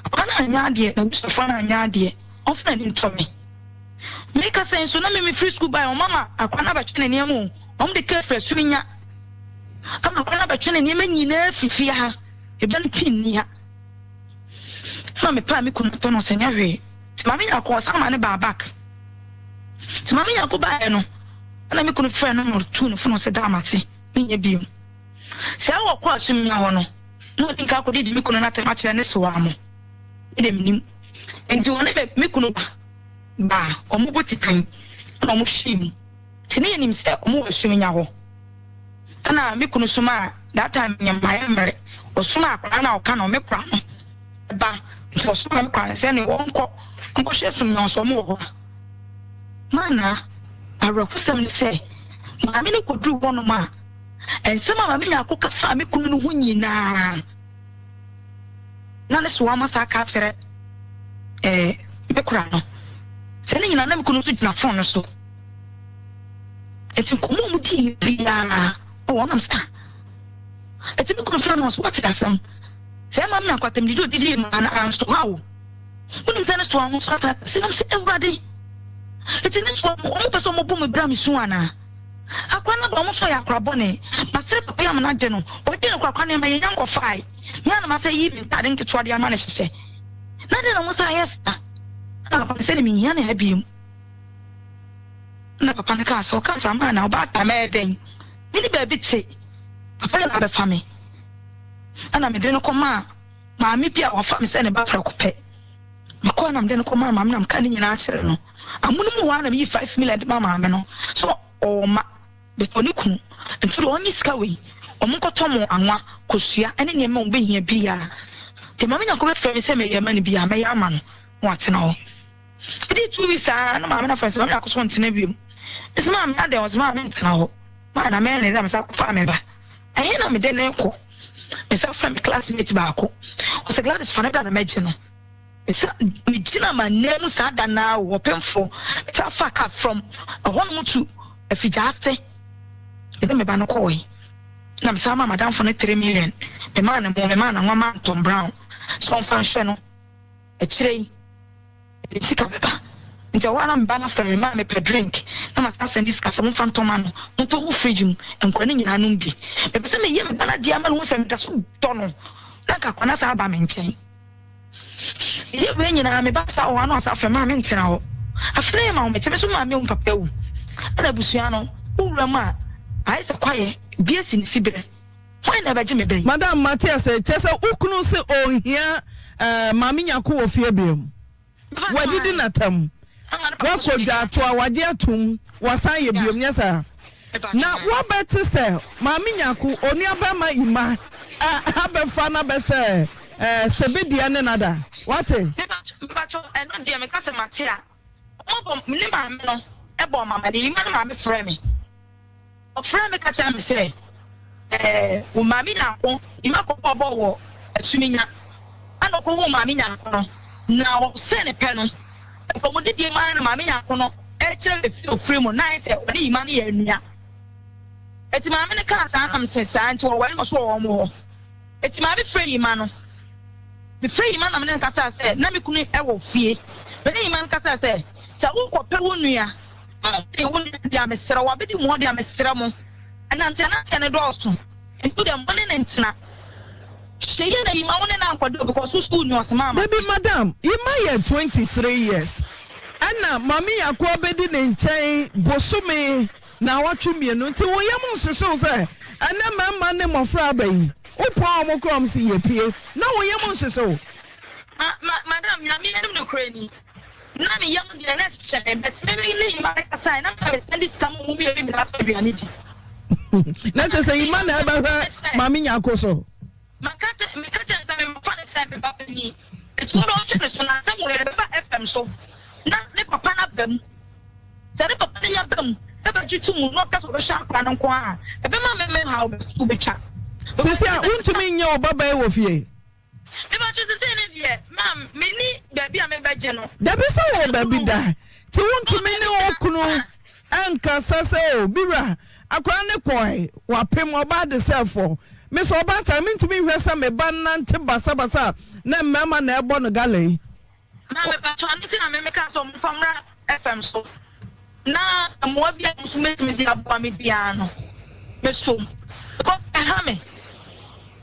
akwadaa no anyɛ adeɛ, n'abusuafoɔ no anyɛ adeɛ, ɔmfa n'ani ntɔ me. Mekasa yi nso na me mefiri sukuu baeɛ, wɔn ama akwadaa no abɛtwe ne nneɛma o, wɔn de kaa firi Asuminya ama akwadaa no abɛtwe ne nneɛma nyinaa firi fie ha, eba no pii nni ha. Ɛna mepaa me kunu atɔ no sɛ nyɛ hwee. Nti maame Nyarko ɔsan ma ne baa back. Nti maame Nyarko baeɛ no, ɛna me kunu frɛɛ no na ɔtuu ne fo na ɔsɛ daa mate, menyɛ bio. Sɛ ɔkɔ Asuminya hɔ no, na ɔdi nka akɔdidi me kunu no atɛm akyerɛ ne sewaa mo. Me de mennim. Nti ɔne me me kunu ba baa ɔmo bo titan ɛna ɔmo hwee mu. Nti ne yɛnim sɛ ɔmo wɔ Asuminya hɔ. Ɛna me kunu somaa, that time menyɛ mayɛ mmerɛ, ɔsomaa akwadaa no a ɔka no me kora no ba. Nti ɔsomaa me kora no sɛ ne ɔnkɔ nkɔhwɛ Asuminya hɔ sɛ ɔmo wɔ hɔ a. Maanaa, awerɛhosɛm ne sɛ maame no kɔduruu hɔnom a, Nsɛm a Maame Nyarko ka faa me kunu no ho nyinaa, na ne so wama saa ka akyerɛ eh, me kora no. Sɛ ne nyinaa na me kunu nso gyina fon no so. Nti nkɔmmɔ a wɔdii biara ɔwɔ nam sɛ ah. Nti me kunu frɛ no nso wate asɛm. Sɛ Maame Nyarko atɛmdidi odidi maa no anso ha o. Wonim sɛ ne soa ho so asa akɛse nam sɛ Awurade. Nti ne soa wɔn pɛ sɛ wɔbɔ me bra me su anaa? Akora no aba ɔmo so ɔyɛ akora bɔne. Masrɛ papa yi ama no agye no. Ɔgyee no korakora nneɛma yɛnya nkɔfae. Me ara na masan ayi me ntaade nketewa de ama no hyehyɛ. Na adɛn na ɔmo san yɛ saa? Ɛna papa no sɛ ne menhia no ha biom. Ɛna papa no kaa sɛ ɔkaa saa maa na ɔbaatan mɛyɛ dɛn? Menni baabi te. Papa yi na abɛfa me. Ɛna mede no kɔmaa maame bi a wafa me sɛ ne ba prɛko pɛ. Mekɔe na mede no kɔmaa maame na mekaa ne nyinaa kyerɛɛ no. Amono mu hɔ ara na meyii 5 million de maa maame no sɛ ɔwɔ mma but ɔne kunu nti deɛ ɔnye sika wei wɔn nkɔtɔ mo anwa, kosua ne nneɛma a wɔbɛhia biara. Deɛ maame Nyarko bɛfrɛ me sɛ mɛyɛ ama no biara mɛyɛ ama no na watena hɔ. Ɛdii 2 weeks saa na maame no afrɛ me sɛ maame Nyarko sɛ ɔntena bio. Mese maame adɛn ɔse maame mentena hɔ. Maa na mɛyɛ ne dɛ na mesan kɔfaa me ba. Ɛhe na mede no rekɔ? Mesan frɛɛ me classmate baako. Ɔse Gladys fa no bra na mɛgye no. Mesan megyina m'ananmu saa da no ara o, ɔpemfoɔ. Mesan faa car from ɛhɔnom to Afigyaase. Mede me ba no kɔɔe. Na mesan maa m'adamfo no 3 million. Memaa no mo, memaa no anwa, maa no Tom Brown sɛ ɔmfa nhwɛ no. Akyire yi. Mede sika bɛba. Nti ɛhɔ ara na me ba no afrɛ me, maa mepɛ drink na masan asɛnde sika sɛ momfa ntɔ ma no, montɔ ngu fridge mu, nkwadaa no nyinaa nom bi. Mepɛ sɛ meyɛ me ba no adeɛ ama no hu sɛ meda so dɔ no, na anka akwadaa no asan aba me nkyɛn. Meyɛ wei nyinaa, me ba saa wɔ hɔ a na wasan afrɛ me, maa mentena hɔ. Afei na ɛyɛ me ahomete, me nso me maame awu, me papa awu. Ɛna abusua no, wo wura mu a, ayɛ sɛ kwaeɛ, bi asi ne siberɛ. Hwan na ɛbɛgye me bɛ yi? Madam mate ase, kyerɛ sɛ wo kunu se ɔnhia eh, Maame Nyarko wɔ fie biom. Wadidi n'atam, wakɔ dwaatoa, wagye atom, wasan yɛ biom, nyɛ saa? Na woabɛte sɛ Maame Nyarko onuabarima Emma eh, abɛfa no abɛhyɛ eh, Sebedeɛ ne no ada. Woate? Mepakyɛw, ɛno deɛ meka sɛ mate a, wɔbɔ, ne maame no bɔɔ me amaneɛ, Emma no maame frɛɛ me. Ɔfrɛɛ me ka kyerɛɛ me sɛ, Ɛɛ, wo maame Nyarko, Emma kɔbɔɔ bɔɔl wɔ Asuminya. Ɛna ɔkɔhuu Maame Nyarko no, na ɔsee no pɛ no, nkɔmmɔdidie mu ara na Maame Nyarko no rekyerɛ me fie a ɔfiri mu, na ayɛ sɛ ɔne Emma no yɛ anua. Enti maame no kaa saa na mese, Saa nti wɔware na ɔso wɔ wɔn hɔ. Enti maame frɛɛ Emma no. Mefrɛɛ Emma na me ne no kasaa sɛ, na me kunu wɔ fie. Me ne Emma no kasaa sɛ, Sɛ worekɔpɛ wo nua. Wo ne wo nua deɛ a, mesrɛ wo, abɛdi mo hɔ deɛ a, mesrɛ mo, ananteananteɛ no dɔɔso, nti wo deɛ mo ne no ntena. Hwɛ yie na Yima wo ne no ankɔda o because wo sukuu ni ɔse maa mate. Dabi madam, Yima yɛ 23 years ɛna Maame Nyarko abɛdi ne nkyɛn bosome naawɔtwe mmienu nti wo yam nhyehye wo sɛ ɛnɛ mmarima ne mmɔfra aba yi wo pɔn wɔn koraa wɔn se yɛpue na wo yam nhyehye wo. Ma ma madam Nyame anim nokorɛ ni na me yam deɛ na ɛhyehyɛ me but me me ne Yima kasae na me na me sɛnde sika ma ɔmo mmienu nyinaa tɔ aduane di. Na kyerɛ sɛ Yima na ɛbɛhwɛ Maame Nyarko so. Maka kyerɛ meka kyerɛ no sɛ me mafa no sɛ me ba panin nti wo na ɔnhwɛ me so na asɛm wei ɛbɛba FM so na ne papa no aba mu sɛ ne papa no nya ba mu ɛbɛgye to mu na ɔka sɛ ɔbɛhwɛ akora no nko ara a ɛbɛma me me haw bɛso bɛtwa. Sisi a wontumi nyɛ wo babaa yi wɔ fie. Mepakyɛw sesei no deɛ ma menni baabi a mebɛgye no. Dabi sɛ wowɔ baabi da nti wontumi ne wo kunu nkasa sɛ o me wura akwadaa no kɔe wapem ɔbaa desɛɛfoɔ me sɛ ɔbaatan mentumi nhwɛ sɛ me ba nante basabasa na mmarima na ɛbɔ no gala yi. Na mepakyɛw ɛno nti na me mekaa sɛ wɔmfa mmra FM so na mmoa bi a mo nso mobɛtumi de aboa me biara no mesom because ɛha me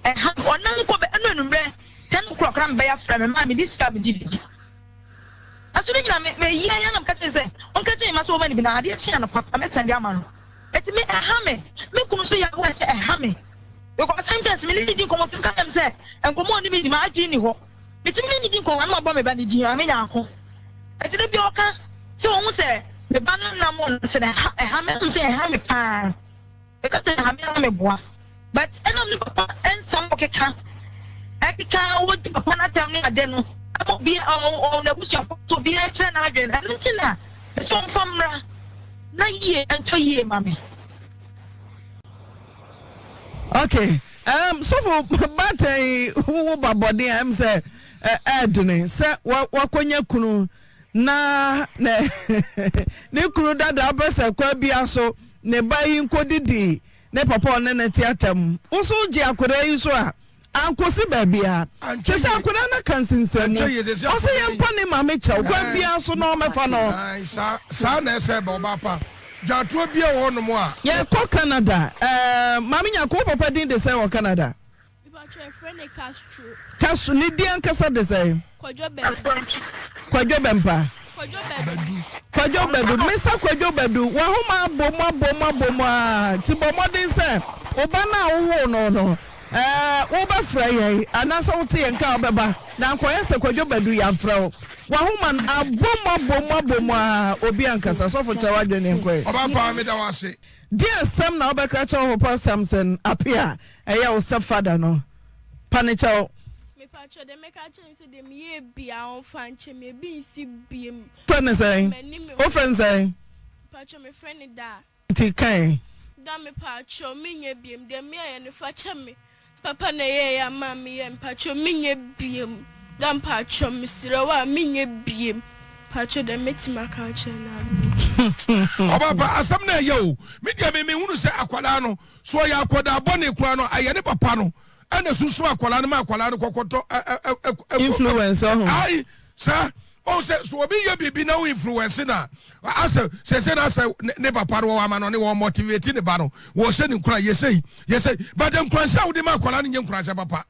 ɛha me ɔnam kɔ bɛ ɛno anummerɛ 10 o'clock na mebɛyɛ afrɛ me maa mede sika mede didi ɛso no nyina meyia ya na meka kyerɛ sɛ ɔnka kyerɛ ma sɛ ɔma no bi na adeɛ kye anɔpa pa mɛsɛnde ama no ɛti me ɛha me me kunu nso yɛ aware sɛ ɛha me because sometimes me ne ne di nkɔmmɔ nti meka kyerɛ me sɛ nkɔmmɔ ɔne me di ma adwene ni hɔ Metumi ne no di nkɔmmɔ na mabɔ me ba no din, Maame Nyarko. Enti da biara ɔka sɛ ohu sɛ me ba no nam ɔnante no, ɛha ɛha me. Ɛnam sɛ ɛha me paa. Meka sɛ ɛha me a na meboa. But ɛnam ne papa nsɛm a ɔkeka ɛkeka ɔdi papa no atɛm ne ade no ɛma obi ɔ n'abusuafo nso obiara kyerɛ n'adwene. Ɛno nti na mesɛ ɔmfa mmra na yie ɛntɔ yie ma me. Okay um, sɔfo baatan yi wo ba bɔden a ɛm sɛ ɛɛdene sɛ wakɔnya kunu na ne ne kunu dada apɛ sɛ kwa bia so ne ba yi nkɔdidi ne papa ɔne ne te atam wo so gye akwadaa yi so a Ankosi baabiara. Kyerɛ sɛ akwadaa no aka nsensɛnmu. Ɔsɛ yɛmpa ne maame kyɛw kwan biara so na ɔmmɛfa no. Saa na ɛsɛ ɛba ɔbaa pa. Dwatoa biara wɔ hɔnom a. Yɛkɔ Canada. Ɛɛ Maame Nyarko, wo papa din de sɛn wɔ Canada? Mepakyɛw yɛfrɛ no Castro. Castro, ne din ankasa de sɛn? Kwadwo Badu. Kwadwo Bɛmpa. Kwadwo Badu. Kwadwo Badu, Mesa Kwadwo Badu, w'ahoma abɔ mu abɔ mu abɔ mu aa, nti bɔ mmɔden sɛ wo ba no a wowoo no no, ɛɛ wobɛfrɛ yɛn anaasɛ wote yɛn nka a wobɛba, na ankɔyɛ sɛ Kwadwo Badu yɛamfrɛ wo. W'ahoma no abɔ mu abɔ mu abɔ mu aa, obi ankasa. Sɔfo kyerɛ w'adwene nkɔ ɛ. Ɔba paa meda wo ase. Deɛn asɛm na wobɛka akyerɛ wo papa Samson Appiah a ɛyɛ wo stepfather no? Pa no kyɛw. Mepakyɛw deɛ mɛka akyerɛ no sɛ deɛ meyɛɛ biaa ɔmfa nkyɛ me ebi nsi biom. Wofrɛ no sɛn? M'ani me ho. Wofrɛ no sɛn? Mepakyɛw mefrɛ no Daa. Nti ka ɛ. Da mepakyɛw menyɛ biom deɛ meyɛɛ no fa kyɛ me papa na ɛyɛɛyɛ ama meyɛ mpakyɛw menyɛ biom da mpakyɛw mesrɛ wo a menyɛ biom mpakyɛw deɛ mɛtumi aka akyerɛ no ara nie. Ɔba pa asɛm no ɛyɛ o me deɛ me mehunu sɛ akwadaa no so ɔyɛ akwadaa bɔne koraa no ayɛ ne papa no ɛna sunsum akwadaa no ma akwadaa no kɔkɔtɔ ɛ ɛ ɛ ɛ Influence ɔho. Ayi sɛ ɔn sɛ so obi yɛ biribi na wo influence na asɛ sɛsɛ na asɛ ne papa no wɔwɔ ama no ne wɔn motivate ne ba no wɔhyɛ ne nkura yɛsɛ yɛsɛ but nkuranhyɛ a wode ma akwadaa no nyɛ nkuranhyɛ papa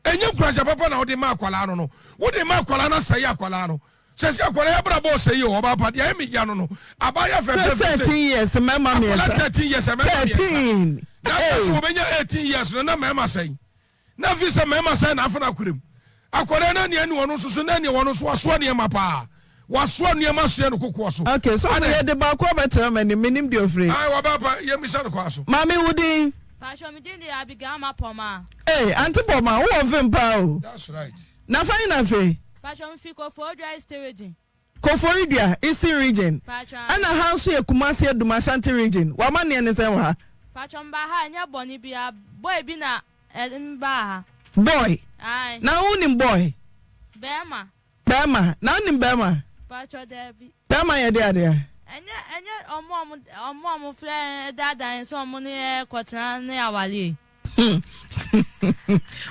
ɛnyɛ nkuranhyɛ papa na wode ma akwadaa no no wode ma akwadaa no asɛe akwadaa no Sɛsɛ akwadaa yi abrabɔ ɔsɛ yi o ɔbaa pa deɛ ɛyɛ me ya no no abaayewa fɛfɛɛfɛ sɛ 13 years mmarima mmiɛnsa akwadaa 13 years mmarima mmiɛnsa 13 na afei sɛ wɔbɛnya 18 years no na mmarima sɛn na afei sɛ mmarima sɛn na afei na akora mu akwadaa no ania ne wɔn nso so na ania wɔn nso wasoa nneɛma paa wasoa nneɛma soɛ no kokoɔ so. Okay so Adɛn? yɛde baako abɛtena m'anim menim deɛ ɔfiri. Ayi ɔbaa pa yɛmmisa no kwan so. Maame wo din? Paatwɔ me din de Abigail Ama Pɔmaa. Hey, Auntie Pɔmaa, wowɔ vim paa o. That's right. Na fa hena fi? Patrɔ me fi Koforidua Eastern Region. Koforidua Eastern Region Patrɔ ɛna ha nso yɛ Kumasi Adum Ashanti Region w'amanneɛ ne sɛn wɔ ha? Patrɔ me baa ha ɛnyɛ bɔne biara boy bi na ɛde me baa ha. Boy? Ae. Na wo nim boy? Bɛɛma. Bɛɛma, na wo nim bɛɛma? Patrɔ daabi. Bɛɛma yɛ deɛ adeɛ? Ɛnyɛ ɛnyɛ ɔmo a ɔmo ɔmo a ɔmo frɛ yɛn daadaa yɛn sɛ ɔmo ne yɛn kɔtena ne awareɛ yi.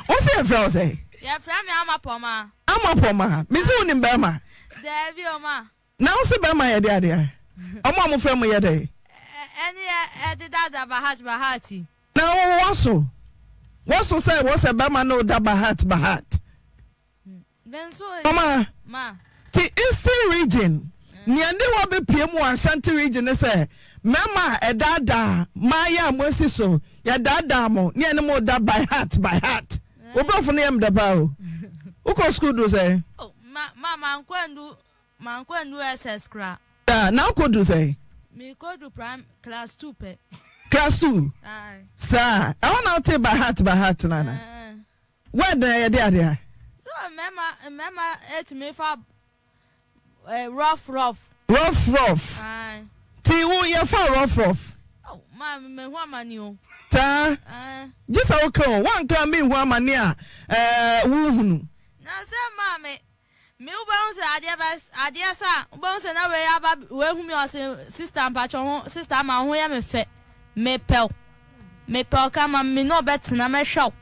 Wo se yɛfrɛ wo sɛn? Yɛfrɛ me Ama Pɔmaa. Ama Pɔmaa? Me se wonim bɛrima? Daabi o ma. Na wo se bɛrima yɛ de adeɛ? Ɔmo a mofrɛ mo yɛ dɛn? Ɛne ɛde daadaa Bahat Bahat yi. Na wo woaso? Woaso sɛ wɔ sɛ bɛrima ne wo da Bahat Bahat? Mama, te Eastern Region, nea ne hɔ bɛpue mu wɔ Ashanti Region ne sɛ, mmarima a ɛdaadaa mmaayɛ a moasi so, yɛdaadaa mo ne yɛne mo da by heart by heart. Wo brɔfo no yɛ me dɛ paa o. Wokɔ sukuu duru sɛn? Oh, ma, ma, mankɔ andu, mankɔ andu SS koraa. Da, na wokɔ duru sɛn? Mekɔ du prime, class two pɛ. Class two? Aye. Saa, ɛhɔ na wotee by heart by heart no anaa? Ɛɛ. Word na yɛde adeɛ a. So mmarima mmarima etumi fa eh, rough rough. Rough rough. Aye. Ti wo yɛ fa rough rough. Oh, ma me hu amani o. Taa. Aye. Gye sɛ wo ka o, wanka a me nhu amani a eh, wo hunu. Na sɛ maame Me wobɛhu sɛ adeɛ bɛ adeɛ sa a wobɛhu sɛ na wei aba wei hu me ɔse sister mpakyɛ wo ho sister ama wo ho yɛ me fɛ mepɛ wo mepɛ wo kama me ne wo bɛtena mɛhwɛ wo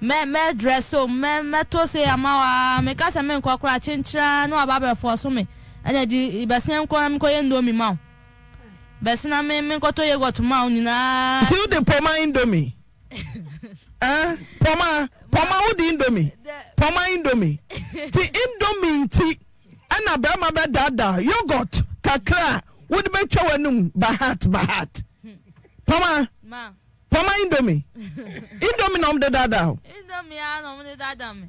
mɛ mɛ dress wo mɛ mɛtɔ sei ama wo aa meka sɛ menkɔ koraa kyenkyen ara na waba abɛ force me ɛna di bɛsena nkɔ na menkɔyɛ indomie ma wo bɛsena me menkɔtɔ yogurt ma wo nyinaa. Nti wode pɔma indomie? Eh, pɔma, pɔma wo de indomie, pɔma indomie. Ti indomie nti ɛna bɛrima bɛdaadaa yogurt kakra a wode bɛtwa w'anum bahat bahat. Pɔma, pɔma indomie. Indomie na wɔde daadaa o. Indomie ara na wɔde daadaa me.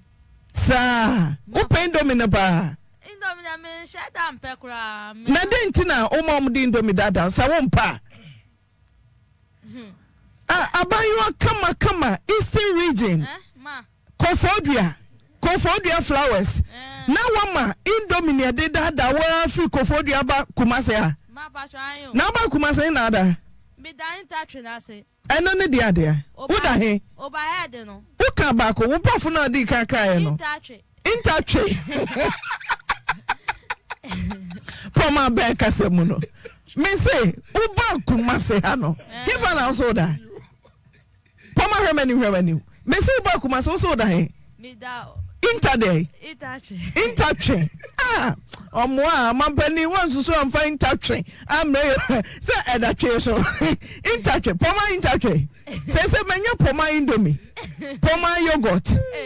Saa, wopɛ indomie no paa. Indomie na menhyɛ da mpɛ koraa. Na dɛn nti na woma wɔde indomie daadaa sɛ wompɛ a? Ah, abayewa kama kama Eastern region Koforidua Koforidua flowers na wama indomie na ɛde daadaa wo ara firi Koforidua ba Kumase ha na aba Kumase na ada ɛno ne deɛ adeɛ woda he woka baako wo brɔfo no a ɔdii kan kaeɛ no Ntatwe pɔm abɛn kasa mu no mese woba Kumase ha no hefa na wo so woda pɔm ahwɛ m'anim hwɛ m'anim mese woba Kumase wo so woda he nta deɛ ntatwe ah ɔmoa a mampanin wansusu amfa ntatwe ammrɛ sɛ ɛda twe so ntatwe pɔma ntatwe Sɛ sɛ manya pɔma indomie, pɔma yogurt,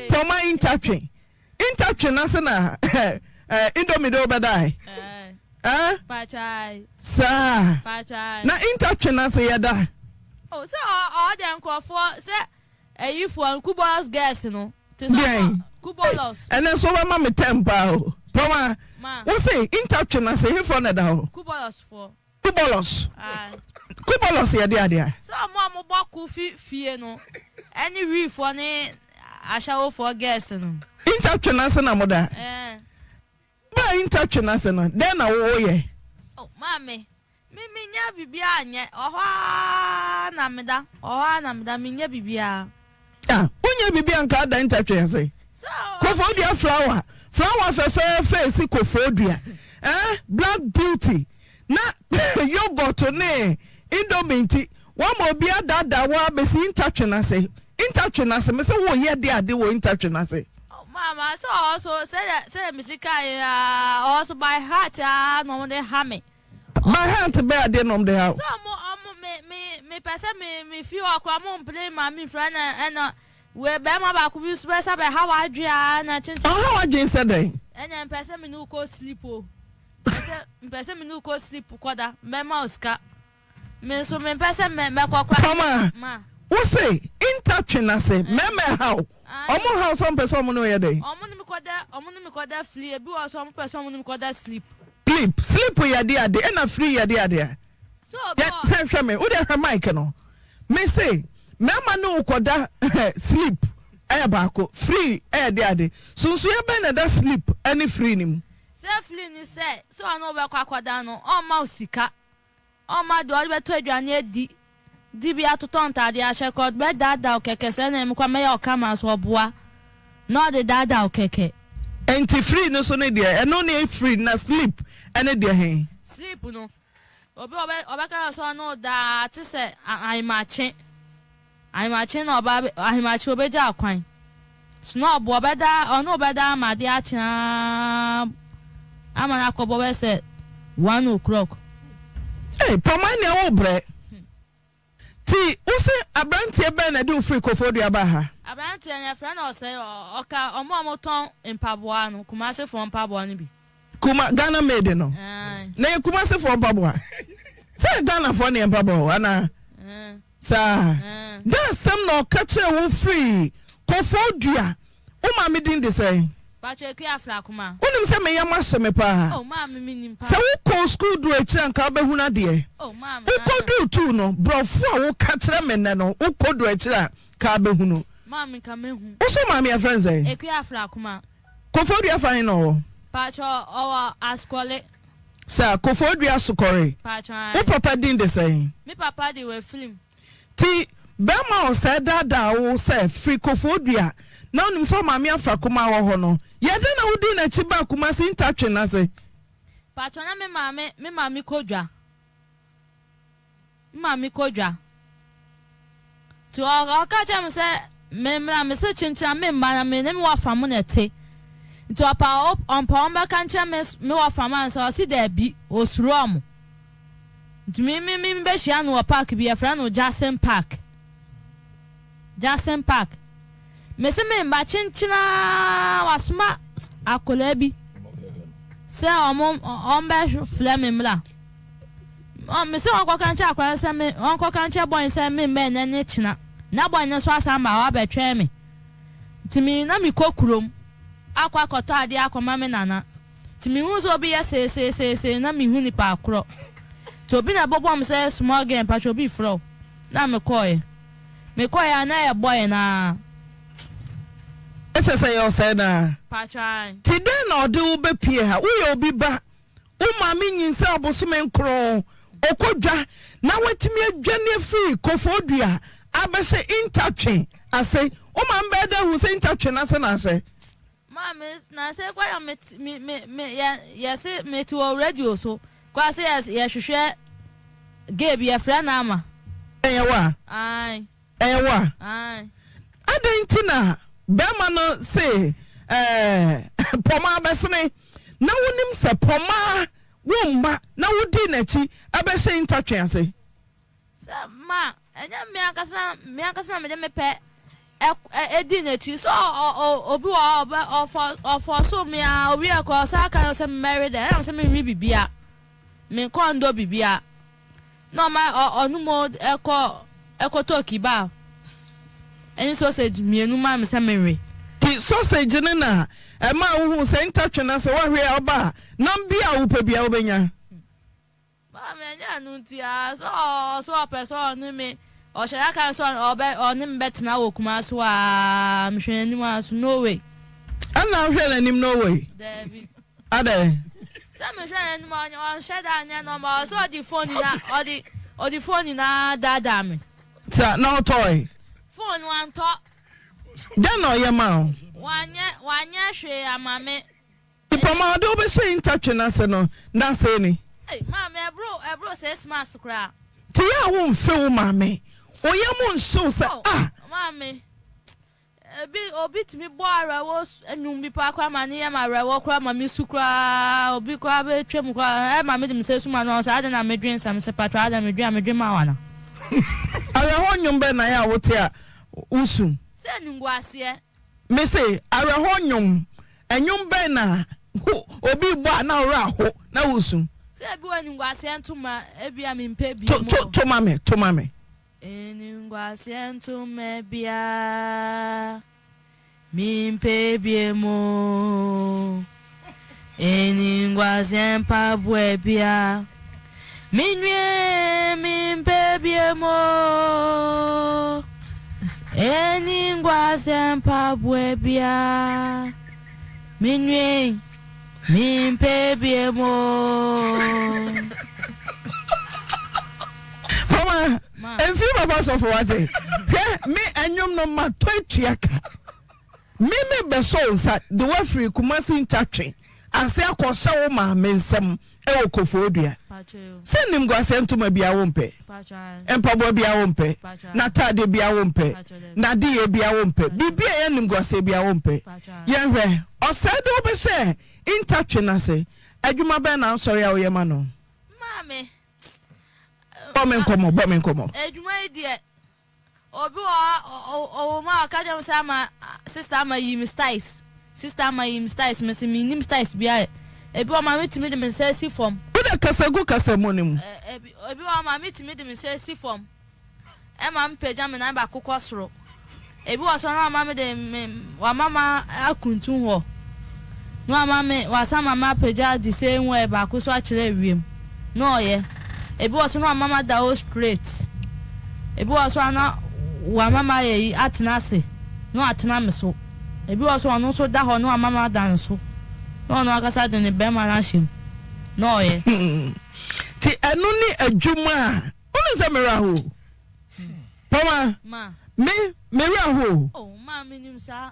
pɔma intatwe. Intatwe na se na eh, indomie de wobɛda ɛ? Eh? Saa. Na intatwe na se yɛda. Oh, sɛ ɔɔ deɛ nkurɔfoɔ sɛ ayifoɔ kubolos girls no. Te sɛ Deɛn? Kubolos. Ɛnɛ nso wobɛma me tɛm paa o. Pɔma, wo se intatwe na se hefoɔ na ɛda hɔ? Kubolos foɔ. Kubolos. Kubolos yɛ de adeɛ. Sɛ ɔmo a ɔmo bɔ ko fi fie no ɛne wiifoɔ ne ahyɛwofoɔ girls no. Inter twe n'ase na mo da. Ɛɛ. Baa inter twe n'ase no dɛn na wo yɛ. Oh maame me me nya biribiara nyɛ ɔhɔ ara na me da ɔhɔ ara na me da me nya biribiara. Ah wonyɛ biribi a nka ada inter twe ase. Koforidua flower flower fɛfɛɛfɛ esi koforidua eh black beauty Na yogurt ne indomie nti woama obi adaadaa wo ara bɛsi intatwe no ase. Intatwe no ase, mese woyɛ de ade wɔ intatwe no ase. Mama sɛ ɔhɔ so sɛdeɛ sɛdeɛ mesi kaa yi aa ɔhɔ so by heart aa na ɔmo de ha me. By heart bɛyɛ adeɛ na ɔmo de ha wo. Sɛ ɔmo ɔmo me me me pɛ sɛ me me fi hɔ koraa ɔmo mpene ma me nfiri ɛna ɛna wei bɛrima baako bi nso bɛsa bɛ ha w'adwene aa na kyenkyen. Ɔha w'adwene sɛ dɛn? Ɛna mpɛ sɛ me ne wo kɔ sleep o. Mepɛ sɛ mepɛ sɛ me ne wo kɔ sleep kɔda, mɛma wo sika. Me nso mempɛ sɛ mɛ mɛkɔ koraa. Pama, Ma. wo se inter twe no ase, mmarima ɛha wo, ɔmo ha wo sɛ ɔmo pɛ sɛ ɔmo ne wo yɛ dɛn? Ɔmo ne me kɔda, ɔmo ne me kɔda free, ebi wɔ hɔ nso ɔmo pɛ sɛ ɔmo ne me kɔda sleep. Sleep, sleep yɛ de ade, ɛna free yɛ de ade a? Sɛ obi Yɛ, wɔ. hwɛ, hwɛ me, wo deɛ hwɛ mic no. Me se, mmarima ne wo kɔda sleep ɛyɛ baako, free ɛyɛ de ade. Sonsoyɛ bɛn na ɛda sleep ɛne free no mu? Sɛ firi ne sɛ, sɛ ɔne wo bɛkɔ akɔda no, ɔmma wo sika, ɔmma deɛ ɔde bɛtɔ aduane adi, de bi atotɔ ntaadeɛ ahyɛ koraa, ɔde bɛdaadaa wo kɛkɛ sɛ ɛnna mekɔ a mɛyɛ wo kama nso ɔboa na ɔde daadaa wo kɛkɛ. Enti firi no so ne deɛ, ɛno ne firi na sleep ne deɛ he? Sleep no, Obi a ɔbɛka sɛ ɔne wo daa te sɛ ahemakye. Ahemakye na ɔba ahemakye obegya kwan. So na ɔbo ɔbɛda ɔne wo bɛda ama ade akye aa ama no akɔbɔ bɛyɛ sɛ one o'clock. Hey, Pɔmaa nea wo brɛ. Ti wo se abranteɛ bɛn na ɛde wo firi Koforidua baa ha? Abranteɛ no yɛfrɛ no Ɔsɛe, ɔka ɔmo a ɔmo tɔn mpaboa no, Kumasi foɔ mpaboa no bi. Kuma, Ghana made no? Ae. Na yɛ Kumasi foɔ mpaboa? Sɛ yɛ Ghana foɔ ne yɛ mpaboa o, anaa? Saa. Dɛn asɛm na ɔka kyerɛɛ wo firii Koforidua? Wo maame din de sɛn? Pacho Akua Afrakoma. Wonim sɛ me yam ahye me paa. Oh maame me nim paa. Sɛ wo kɔɔ sukuu duru akyiri a nka wobɛhunu adeɛ. Oh maame Wo kɔ duru tuu no, brɔfo a wo ka kyerɛ me nnɛ no, wo kɔ duru akyiri a nka wobɛhunu. Maame nka mɛhu. Wo so maame yɛfrɛ no sɛn? Akua Afrakoma. Koforidua fa he na ɔwɔ? Pacho ɔwɔ Asukɔle. Saa, Koforidua Asukɔre. Pacho ae. Wo papa din de sɛn? Me papa de Wafirim. Nti bɛrima a ɔsɛɛ daadaa wo sɛ firi Koforidua na wonim sɛ ɔmaame afa kumaa wɔ hɔ no, yɛ dɛn na wodii n'akyi baa Kumasi Ntatwe no ase? Pacho na me maame me maame kɔ dwa. Me maame kɔ dwa. Nti ɔka kyerɛ me sɛ me mmra, me se kyenkyena me mma na me ne me wɔfa mo na ɛte. Nti ɔpa ɔmpa wɔn bɛka nkyerɛ me me wɔfa mo ansa, ɔse daabi, osuro ɔmo. Nti me me me bɛhyia no wɔ park bi yɛfrɛ no Jackson Park. Jackson Park. Me se me mma kyenkyen ara wasoma akwadaa bi sɛ ɔmo ɔmo bɛfrɛ me mmra. Me se ɔnkɔka nkyerɛ akwadaa no sɛ me ɔnkɔka nkyerɛ bɔy no sɛ me mma ɛnɛ ne kyena. Na bɔy no nso asan ba hɔ abɛtwɛn me. Nti me na mekɔ kurom akɔ akɔtɔ adeɛ akɔma me nana. Nti mehuu sɛ obi yɛ seeseeseesei na menhu nipa korɔ. Nti obi na ɛbɔbɔɔ me sɛ small girl mpakyɛ obi refrɛ wo. Na mekɔeɛ. Mekɔeɛ a na ɛyɛ boy no ara. Ɛkyerɛ sɛ ɛyɛ ɔsɛe no ara. Mpakyɛ ae. Nti dɛn na ɔde wo bɛpue ha? Woyɛ obi ba, wo maame nyinsɛn abosome nkron, ɔkɔ dwa na watumi adwane afiri Kofoɔdua abɛhyɛ Intatwe ase. Wo maame bɛyɛ dɛn ahu sɛ Intatwe no ase na ahyɛ? Maame, na se kwa ya me me me me yɛ yɛ se me te wɔ radio so kwa se yɛ yɛ hwehwɛ gay bi yɛ frɛ no ama. Ɛyɛ wo a? Ae. Ɛyɛ wo a? Ae. Adɛn nti na bɛrima no se ɛɛ pɔmaa bɛsene na wonim sɛ pɔmaa wo mma na wodii n'akyi ɛbɛhyɛ ntatwe ase? Sɛ ma ɛnyɛ me ankasa me ankasa na mede me pɛ ɛ di n'akyi. Sɛ ɔ ɔ ɔ obi wɔ hɔ a ɔbɛ ɔfɔ ɔfɔɔso me ara owie koraa ɔsan ka no sɛ mɛwe dɛn ɛna mesɛ menwe bibia menkɔ ndɔ bibia na ɔma ɔ ɔno mo ɛkɔ ɛkɔtɔ kebab ɛne sausage mienu maa me sɛ menwe. Nti sausage no na ɛmaa wohuu sɛ ntatwe no ase woahwe a woba a nam biaa a wopɛ biaa wobɛnya? Maame, ɛnyɛ ɛno nti aa, sɛ ɔsɛ ɔpɛ sɛ ɔne me, ɔhyɛ da ka sɛ ɔbɛ ɔne me bɛtena wɔ Kumasi hɔ aa, mehwɛ n'anim aa so no way. Ɛna wohwɛ n'anim no way? Daabi. Adɛn? Sɛ mehwɛ n'anim a ɔnhyɛ da nyɛ nɔɔma, ɔsɛ ɔde phone nyinaa ɔde ɔde phone nyinaa daadaa me. Sa na ɔtɔe? Phone wantɔ. Dɛn na ɔyɛ maa wo? Wanyɛ wanyɛ hwee ama me. Mpɔma a ɔde wo bɛhyɛ ntatwe no ase no, nnansa ni. Ei maame ɛboro ɛboro 6 months koraa. Nti yɛ a wo nfe wo maame, wo yam nhye wo sɛ Oh ah. maame ebi obi tumi bɔ awerɛhoɔ nnwom bi paa koraa ma ne yam awerɛhoɔ koraa ma me su koraa obi koraa bɛ twam koraa ɛma me de me nsa sum ano ɔsɛ adɛn na me dwen sɛ me se patro adɛn me dwen a me dwen ma wo ana. Awerɛhoɔ nnwom bɛn na yɛ a wo te a wo su. Sɛ animguaseɛ. Me se awerɛhoɔ nnwom Nnwom bɛn na obi rebɔ a na wo werɛ aho na woresu? Sɛ ebi wɔ animguaseɛ ntoma ebia mempɛ bio To, to, to ma me, to ma me. Animguaseɛ ntoma bia mempɛ bio mo. Animguaseɛ mpaboa bia menwie mempɛ bio mo. Animguaseɛ mpaboa biaa menwie mempɛ biom oo. Mama mfii papa sɔfo wate hwɛ me ɛnwom no matɔ atua ka me me bɛsɔ wo nsa de woafiri Kumasi ntatwe ase akɔhyɛ wo maame nsam wɔ Kofoɔdua. Sɛ animguaseɛ ntoma biara wompɛ, mpaboa biara wompɛ, n'ataadeɛ biara wompɛ, n'adeyɛ biara wompɛ, biribi a ɛyɛ animguaseɛ biara wompɛ. Yɛnhwɛ, ɔsɛe de wobɛhyɛ ntatwe no ase. Adwuma bɛn na ansɔre a woyɛ ma no? Maame, Bɔ me nkɔmmɔ, bɔ me nkɔmmɔ. Adwuma yi deɛ, obi wɔ hɔ a, ɔwɔ mu a ɔka kyerɛ me sɛ ama, sister ama yi me styles, sister ama yi me styles, mese mennim styles biara yɛ. Ebi wɔ hɔ a maame tumi de me nsa si fam. Wo deɛ kasa gu kasamu no mu. Ebi wɔ hɔ a maame tumi de me nsa si fam. Ɛma me pagya me nan baako kɔ soro. Ebi wɔ so a na wama me de me wama ma akuntun hɔ. Na wama me wasan ma me apagya the same way baako so akyerɛ ewiem. Na ɔyɛ. Ebi wɔ so na wama ma da hɔ straight. Ebi wɔ so a na wama ma ayɛ yi atena ase na watena me so. Ebi wɔ so a ɔno nso da hɔ na wama ma ada ne so. Na ɔno ankasa de ne bɛrima no ahyɛ mu. Na ɔyɛ. Nti ɛno ne adwuma a Wonim sɛ me werɛ ahow o. Pɔma, me, me werɛ ahow o. Oh, ma menim saa.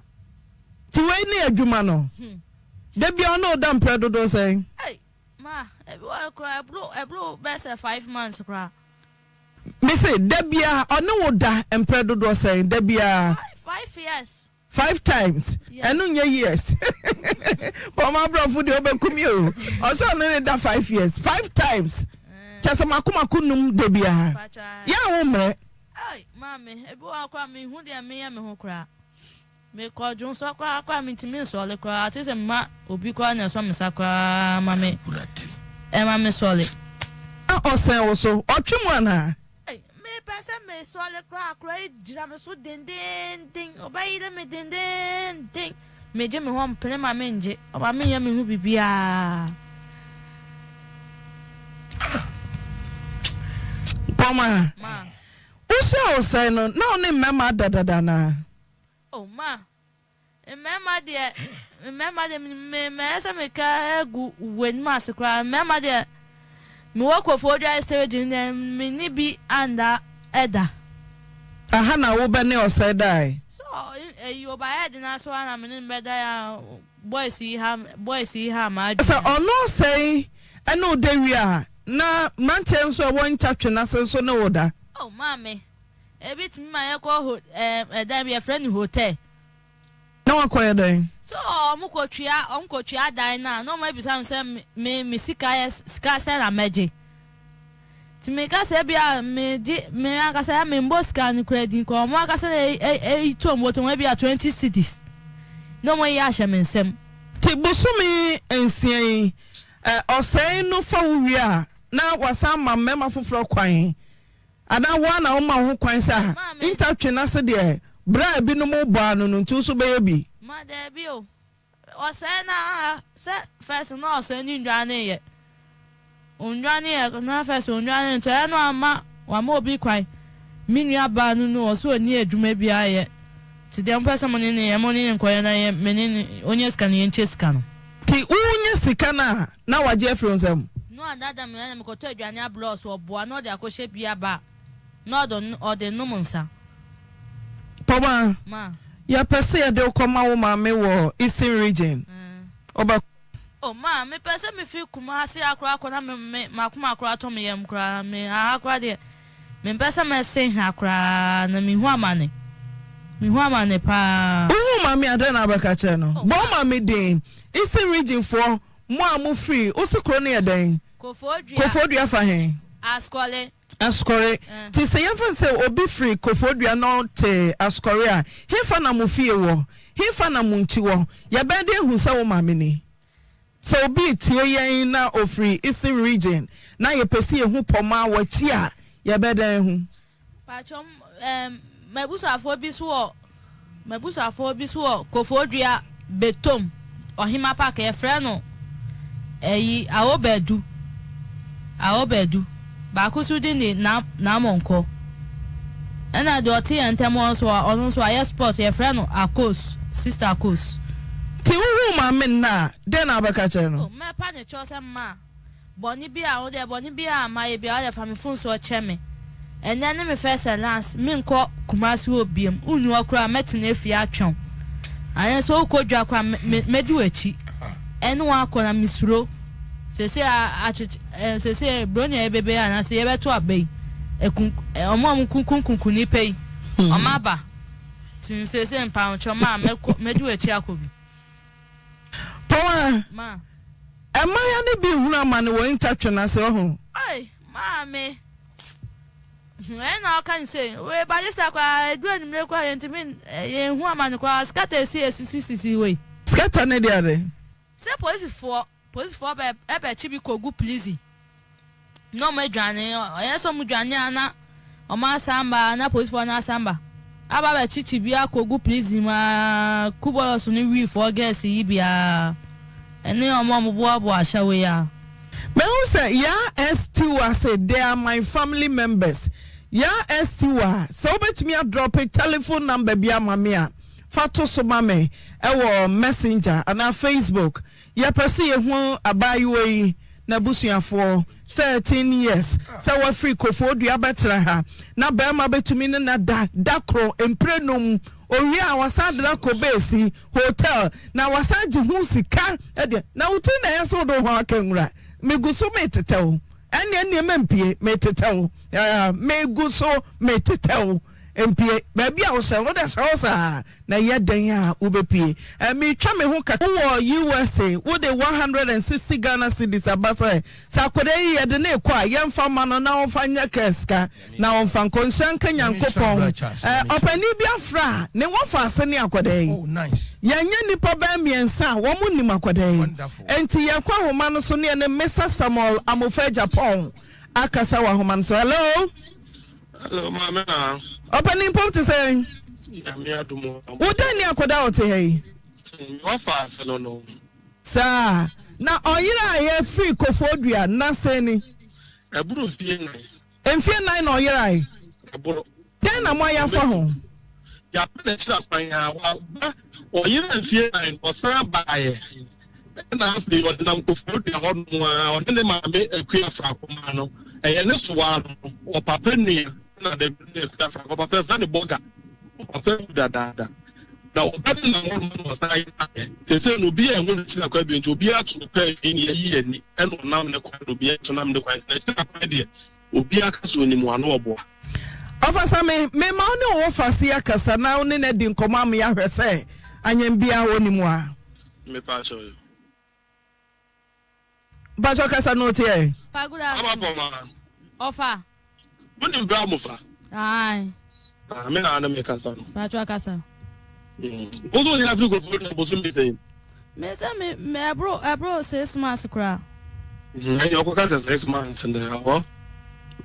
Ti wei ne adwuma no. Da biara ɔne wo da mprɛ dodoɔ sɛn? Ei, ma, ebi wɔ hɔ koraa, ɛboro, ɛboro bɛyɛ sɛ 5 months koraa. Me se, da biara ɔne wo da mprɛ dodoɔ sɛn? Da biara. 5 years. 5 times ɛno nyɛ years pɔn aborɔfo deɛ ɔbɛku mi o ɔsɛ ɔno ne da 5 years 5 times kyɛ sɛ mako mako num da biara yɛ a wo mmerɛ. Maame ebi wɔ hɔ koraa mehu deɛ meyɛ me ho koraa mekɔ dwonsɔ koraa koraa mentumi nsɔre koraa ate sɛ mma obi koraa na ɛsɔ me sa koraa ma me ɛma me sɔre. Na ɔsɛn wo so ɔtwe mu anaa. Mepɛ sɛ mesɔre koraa, akora yi gyina me so dendeenden, ɔbɛyere me dendeenden. Megye me ho ɔmpene ma mengye, ɔma menyɛ me ho biribiara. Pɔma, Ma. wohyia ɔsɛe no, na wo ne mmarima ada dada anaa? Oh, ma. Mmarima deɛ, mmarima deɛ, me mɛyɛ sɛ meka agu w'anim ase koraa. Mmarima deɛ, mewɔ Koforidua Estate no deɛ, me ne bi anda da. Aha na wo bɛ ne ɔsɛe dae? So eyi obaeɛ de no so ara na me ne no bɛdae a boys yi ha boys yi ha m'adwene. Sɛ ɔno ɔsɛe ne wo da wie a, na mmeranteɛ nso a ɛwɔ ntatwe no ase nso ne wo da? Oh maame, Ebi tumi ma yɛkɔ ho ɛɛ ɛdan bi yɛfrɛ no hotel. Na wakɔyɛ dɛn? So wɔn kɔ tua wɔn kɔ tua dan no a na wɔn abisa me sɛ me me sika yɛ sika sɛn na mɛgye. Nti me ka sɛ ebi a me gye me ankasa ya me mbɔ sika no koraa din kɔ wɔn ankasa na eyi to wɔn bɔtɔ mu ebi a 20 cedis na wɔn ayi ahyɛ me nsam. Nti bosome 6 yi ɛ ɔsɛe no fa wo wie a na wasan ama mmarima foforɔ kwan Anaa wo ara na woma wo ho kwan sɛ ah, Maame. nta twe no ase deɛ, berɛ a ebinom rebɔ ano no nti wo nso bɛyɛ bi? Ma daabi o, ɔsɛe no ara sɛ first na ɔsɛe ne nnwane yɛ, onnwane yɛ na first onnwane nti ɛyɛ no ama wama obi kwan, me nua baa no no ɔse ɔnni adwuma biara yɛ nti deɛ mopɛ sɛ mo ne no yɛ mo ne no nkɔyɛ na yɛ me ne no ɔnya sika no yɛnkyɛ sika no. Nti wonya sika no a na wagye afiri wo nsam? No adada me na mekɔtɔ aduane abrɛ ɔso ɔboa na ɔde akɔhyɛ bia ba na ɔde ɔde nom nsa. Pɔma, Ma. yɛpɛ sɛ yɛde wo kɔma wo maame wɔ Eastern Region. Wobɛkɔ? Oh ma, mepɛ sɛ mefi Kumasi ha koraa kɔ na me me m'akoma koraa tɔ me yam koraa. Me ha koraa deɛ, mempɛ sɛ mɛsen ha koraa na mehu amane. Mehu amane paa. Wohu maame a, dɛn na wobɛka akyerɛ no? Oh Bɔ wo ma. maame din. Eastern Region foɔ, mo a mofiri, wose kuro no yɛ dɛn? Koforidua. Koforidua fa he? Asukɔre. Asukɔre. Nti sɛ yɛmfa no sɛ obi firi Koforidua na ɔte Asukɔre a, hefa na mo fie wɔ? Hefa na mo nkyi wɔ? Yɛbɛyɛ dɛn ahu sɛ wo maame ni? Sɛ obi retie yɛn na ɔfiri Eastern Region na yɛpɛ sɛ yɛhu Pɔmaa w'akyi a, yɛbɛyɛ dɛn ahu? Paatwɔ ɛɛm m'abusuafoɔ bi so wɔ m'abusuafoɔ bi so wɔ Koforidua Betom Ɔhema Park yɛfrɛ no ɛyi Awobadu Awobadu baako so din de Na Namonkɔ ɛna deɛ ɔte yɛn ntɛm hɔ nso ɔno nso wayɛ sport yɛfrɛ no Akos Sister Akos. Nti wohuu maame nnɛ a, dɛn na wobɛka akyerɛ no? Oh mɛpa ne kyɛw sɛ mma Bɔne bi a, wo deɛ bɔne bi a mayɛ biara wo deɛ fa me mfomsoɔ kyɛ me. Ɛnnɛ ne me first and last, menkɔ Kumasi hɔ biom, wonni hɔ koraa a mɛtena fie atwɛn wo. Anaa sɛ wokɔ dwa koraa a me, mɛdi w'akyi ɛne wo akɔ na mesuro. Seesei a akyekye, eh, seesei Buronya yi bɛbɛ yi anaasɛ yɛbɛto aba yi, ɛku, eh, wɔn a wɔkunkunkunku nnipa yi, wɔn aba. Nti seesei mpawokyɛw ma mɛkɔ, mɛdi w'akyi akɔ bi. Pɔn a, Ma. Mmaayewa no bi rehunu amane wɔ ntatwe no ase, ɔho. Ei, maame. Ɛna ɔka ne se, Wei barista koraa, ɛduru anwummere koraa yɛntumi, yɛnhu amane koraa, scatter esi esisi sisi wei. Scatter ne deɛ ade? Sɛ polisifoɔ, polisifoɔ bɛ, ɛbɛkye bi kɔgu prison na wɔn adwane, ɛyɛ sɛ wɔn dwane a na wɔn asan ba, na polisifoɔ no asan ba, aba abɛkyekye bi akɔgu prison mu aa, kubɔlɔs ne wiifoɔ girls yi bi aa, ɛne wɔn a wɔboaboa ahyɛwo yi aa. Mahu sɛ Yaa S. Tiwa se they are my family members. Yaa S. Tiwa, sɛ wobɛtumi adrɔpe telephone number bi ama me a, fa to so ma me wɔ messenger anaa Facebook. Yɛpɛ sɛ yɛhu abaayewa yi n'abusuafoɔ, 13 years, sɛ wafiri Kofoɔdua abɛtena ha na barima bɛtumi ne no ada da koro mprɛnum, owie a wasan de no akɔ beesi, hotel, na wasan agye ho sika de, na wo tiri na ɛyɛ sɛ wode wo ho aka nwura. Megu so metetɛ wo, ɛnneɛ nneɛma mpue, metetɛ wo, megu so metetɛ wo. Mpue. Baabi a wohyɛ no, wode hyɛ hɔ saa, na ɛyɛ dɛn a wobɛpue? Eh, meretwa me ho kakra. Wowɔ USA, wode 160 Ghana cedis aba sɛ, sɛ akwadaa yi yɛde no rekɔ a, yɛmfa mma no na ɔmfa nyɛ kaa sika, na ɔmfa nkɔ. Nhyira nka Nyankopɔn. Eh, ɔpanin bi afrɛ a, ne wɔfa ase ne akwadaa yi. Yɛnyɛ nnipa bɛyɛ mmiɛnsa a wɔn nim akwadaa yi. Enti yɛkɔ ahoma no so ne yɛne Mister Samuel Amofa Agyapong akasa wɔ ahoma no so. Hello? Hello, maame na. Ɔpanin pɔm te sɛn? Nyame adom o. Wo dɛn ne akɔda a ɔte ha yi? Wafa ase no no. Saa. Na ɔyere a yɛfiri Kofoɔdua n'ase ni? Ɛboro mfie nan. Mfie nan na ɔyerae? Ɛboro. Dɛn na moayɛ afa ho? Yɛapɛ n'akyiri akwan a, waba, ɔyeraa mfie nan no, ɔsan baeɛ. Ɛnna afei ɔdenam Koforidua hɔnom ara, ɔne ne maame Akua Afrakomaa no, ɛyɛ ne soa no, ɔpapa nua na ne ne Akua Afrakoma, ɔpapa yɛfrɛ no Bɔga, ɔpapa awu dadaada. Na ɔba no nam hɔnom na ɔsan yeraeɛ. Seesei no obiara nhu n'akyiri akwan bio, nti obiara to no pɛ awie na yɛayi yɛn ani, ɛnna ɔnam ne kwan na obiara nso nam ne kwan, nti n'akyiri akwan deɛ, obiara ka sɛ ɔnim ano ɔboa. Ɔfasa me, mema wo ne wo wɔfase akasa na wo ne no adi nkɔmmɔ ama yɛahwɛ sɛ anyɛn biara wɔ ne mu a. Mepa kyɛw yo. Mpakyɛw kasa no teɛ. Pa good afternoon. Aba pɔma. Ɔfa. Wo nim bra mo fa. Ae. Ah me na ne me kasa no. Mpakyɛw kasa. Mm. Wo so yɛ afiri kofo na bosom bi sɛn. Me sɛ me me ɛbro ɛbro 6 months koraa. Mm ɛyɛ ɔkɔ kasa 6 months na ɛwɔ.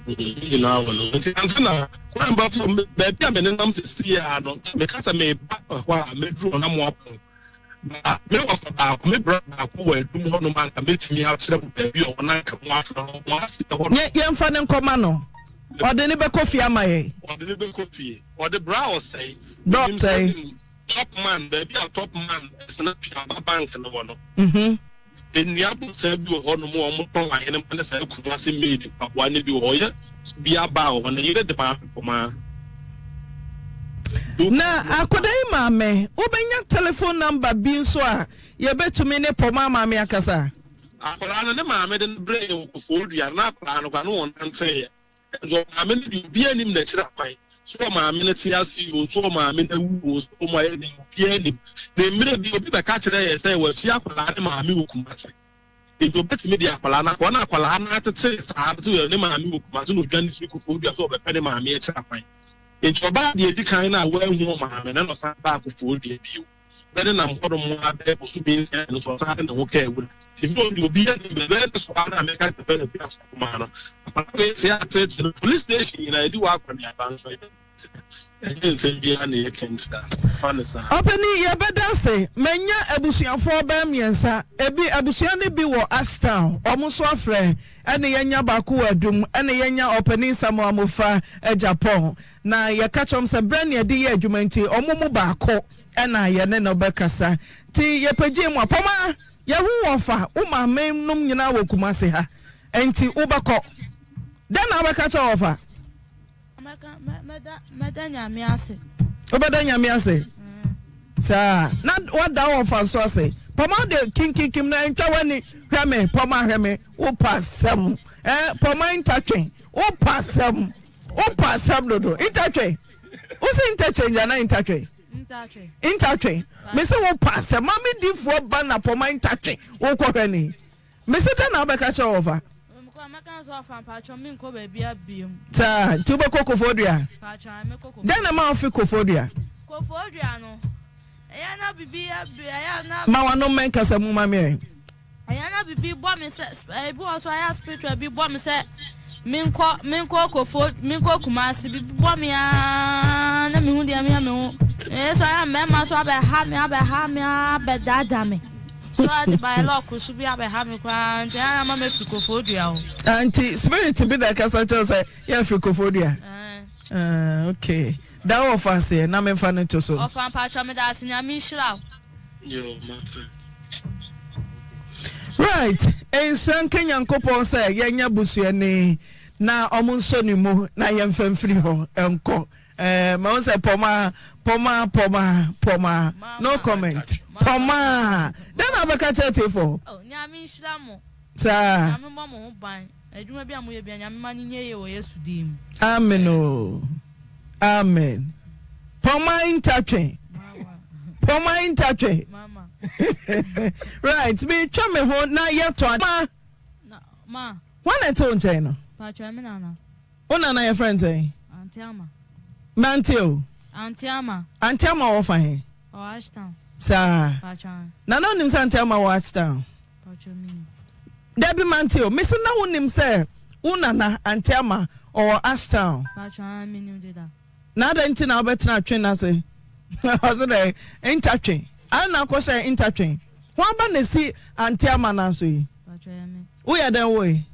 Mm nyinaa wɔ no. Nti ansa na kwan ba so baabi a me nenam sisi a no me kasa me ba hɔ a me duru na mo apɔn. Na me wɔfa baako, me bra baako wɔ adum hɔnom a anka mɛtumi akyerɛ mo baabi a ɔwɔ na anka moafrɛ no. Mo ase hɔ no. Yɛ, yɛmfa no nkɔma no. Ɔde no bɛkɔ fie ama yɛn. Ɔde no bɛkɔ fie. Ɔde bra ɔsɛe. Bra Menim sɛ ɔsɛe. wonim Top Man, baabi a Top Man, Ɛsena Bank no wɔ no. Nnua botan bi wɔ hɔnom a wɔtɔn ahenemma ne saa Kumasi made mpaboa no bi wɔ hɔ. Ɔyɛ bia baa wɔ hɔ. Ne yere de maame kɔmaa. Na akoda yi maame, wobɛnya telephone number bi nso a yɛbɛtumi ne Pɔmaa maame akasa? Akwadaa no, ne maame de no brɛɛ yɛn wɔ Koforidua. Na akwadaa no koraa, na ɔnnanteeɛ. Nso ɔmaame no deɛ obiara nnim n'akyiri akwan. So ɔmaame no te ase oo, so ɔmaame no awu oo, so ɔmo ayɛ dɛn, obiara nnim. Na mmerɛ bi obi bɛka kyerɛɛ yɛn sɛ wahyia akwadaa no maame wɔ Kumasi. Nti obetumi de akwadaa no akɔ. Ɛna akwadaa no atetee saa no sɛ ne maame wɔ Kumasi na odwane firi Koforidua sɛ ɔbɛpɛ ne maame akyiri akwan. Nti ɔbaa deɛ edi kan no a wanhu ɔmaame no ɛna ɔsan baa Koforidua bio. Bɛnenam hɔnom ara bɛyɛ bosome nsia no nso ɔsan de ne ho kaa wura. Nti me deɛ obiara nnim baabi a ɛne so ara na meka kyerɛ no bi asɔfo maa no. Akwadaa wei sɛ ateetee no police station nyinaa yɛdi hɔ akɔneaba nso ɛnyɛ ɛnyɛ nsɛm biara na yɛka nti a fa no saa. Ɔpanin, yɛbɛda ase. Manya abusuafoɔ bɛyɛ mmiɛnsa. Ebi, abusua no bi wɔ Ashtown, wɔn nso afrɛ. Ɛna yɛanya baako wɔ Adum, ɛna yɛanya Ɔpanin Samuel Amofa Agyapong. Na yɛka kyerɛ wɔn sɛ berɛ ne yɛde yɛ adwuma nti, wɔn mu baako na yɛne no bɛkasa. Nti yɛpɛgyee mu a, Pɔmaa, yɛho wɔ fa, wo maame nom nyinaa wɔ Kumasi ha, nti wobɛkɔ. Dɛn na wobɛka kyerɛ wɔfa? Mɛka, mɛda Nyame ase. Wobɛda Nyame ase? Saa, na wada wɔfa nso ase. Pɔmaa de kinkinkim na ntwa w'ani hwɛ me, Pɔmaa hwɛ me, wopɛ asɛm. Eh, Pɔmaa ntatwe, wopɛ asɛm. Wopɛ asɛm dodo. Ntatwe. Wo se interchange anaa ntatwe? Ntatwe. Ntatwe. Me se wopɛ asɛm. Ma me difoɔ ba na pɔma ntatwe. Wokɔhwɛ ni. Me se dɛn na wobɛka kyerɛ wɔfa? Mekɔ a mɛka sɛ ɔfa mpakyɛw menkɔ baabia biom. Saa nti wobɛkɔ Koforidua? Mpakyɛw ae mɛkɔ Koforidua. Dɛn na ɛma wofe Koforidua? Koforidua no ɛyɛ na bibi ɛyɛ na. Ma w'ano mmɛn kasa mu ma me ɛ. Ɛyɛ na bibi bɔ me sɛ ebi wɔ so ayɛ spiritual bi bɔ me sɛ menkɔ menkɔ kofo menkɔ Kumasi bibi bɔ me aa na mehu deɛ meyɛ me ho ɛyɛ so ayɛ mmarima so abɛha me abɛha me abɛdaadaa me. So ade by luck so bi abɛha me koraa nti ɛyɛ a na ama mafiri Koforidua o. Ah nti spirit bi na ɛkasa kyerɛ wo sɛ yɛ firi Koforidua? Ah okay da wo ɔfa aseɛ na memfa no nto so. Ɔfa mpakyɛw meda ase Nyame nhyira wo. Yoo mate. Right nhyira nka Nyankopɔn sɛ yɛanya busuani na ɔmo nsɔ ne mu na yɛmfa mfiri hɔ nkɔ. Eh, mahu sɛ pɔmaa, pɔmaa, pɔmaa, pɔmaa. No comment. Pɔmaa. Dɛn na wobɛka kyerɛ tiefo? Oh, Nyame nhyira mo. Saa. Nyame mmɔ mo ho ban. Adwuma bi a moyɛ bia, Nyame ma no nyɛ yie wɔ Yesu din mu. Amen o. Amen. Pɔmaa ntatwe. Pɔmaa ntatwe. Mama. Right, metwa me ho na yɛtɔ ma. Ma. Hwan na ɛte wo nkyɛn no? Pakyɛ me nana. Wo nana yɛfrɛ no sɛn? Auntie Ama. Mante o. Auntie Ama. Auntie Ama wɔ fa he? Ɔwɔ Ashtown. Saa. Paatwa. Nana wonim sɛ Auntie Ama wɔ Ashtown? Paatwa menim. Dabi mante o. Mese na wonim sɛ wo nana Auntie Ama ɔwɔ Ashtown? Paatwa menim deda. Na adɛn nti na wobɛtena twe no ase? Ɔse dɛ ntatwe. Adɛn na akɔhyɛ ntatwe? Ho aba na esi Auntie Ama nan so yi? Paatwa ɛyɛ me. Woyɛ dɛn woe?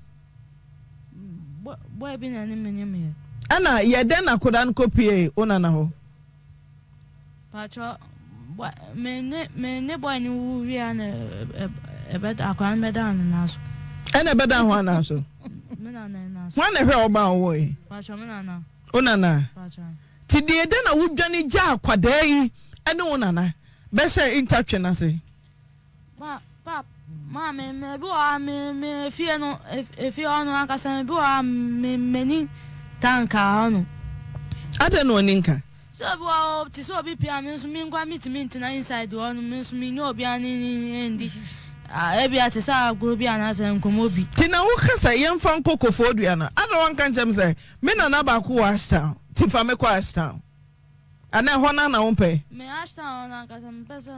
Boy bi na ɛne me nyem yɛ. Ɛna yɛ dɛn na akoda no kɔ pie wo nana hɔ? Patrɔ boy me ne me ne boy no wu wie a na ɛbɛ akwadaa no bɛda ne nan so. Ɛna ɛbɛda ho anan so? Me nana nan so. Hwan na ɛhwɛ ɔba a ɔwɔ yi? Patrɔ me nana. Wo nana? Patrɔ. Ti deɛ dɛn na wodwane gya akwadaa yi ɛne wo nana bɛhyɛ ntatwe no ase? Ma pap maame me ebi wɔ hɔ a me me efie no efie hɔ no ankasa ebi wɔ hɔ a me m'ani taa nka hɔ no. Adɛn na w'ani nka? Sɛ obi wɔ hɔ te sɛ obi pia me nso me nkoa metumi ntena inside hɔ no me nso me nyɛ obiara ne ne ndi ebi a te sɛ agorɔ bi anaasɛ nkɔmmɔ bi. Nti na woka sɛ yɛmfa nkɔ Koforidua no adɛn wanka nkyerɛ me sɛ me nana baako wɔ Ashtown nti fa me kɔ Ashtown? Anaa ɛhɔ no ara na wompɛ? Me Ashtown hɔ no ankasa mepɛ sɛ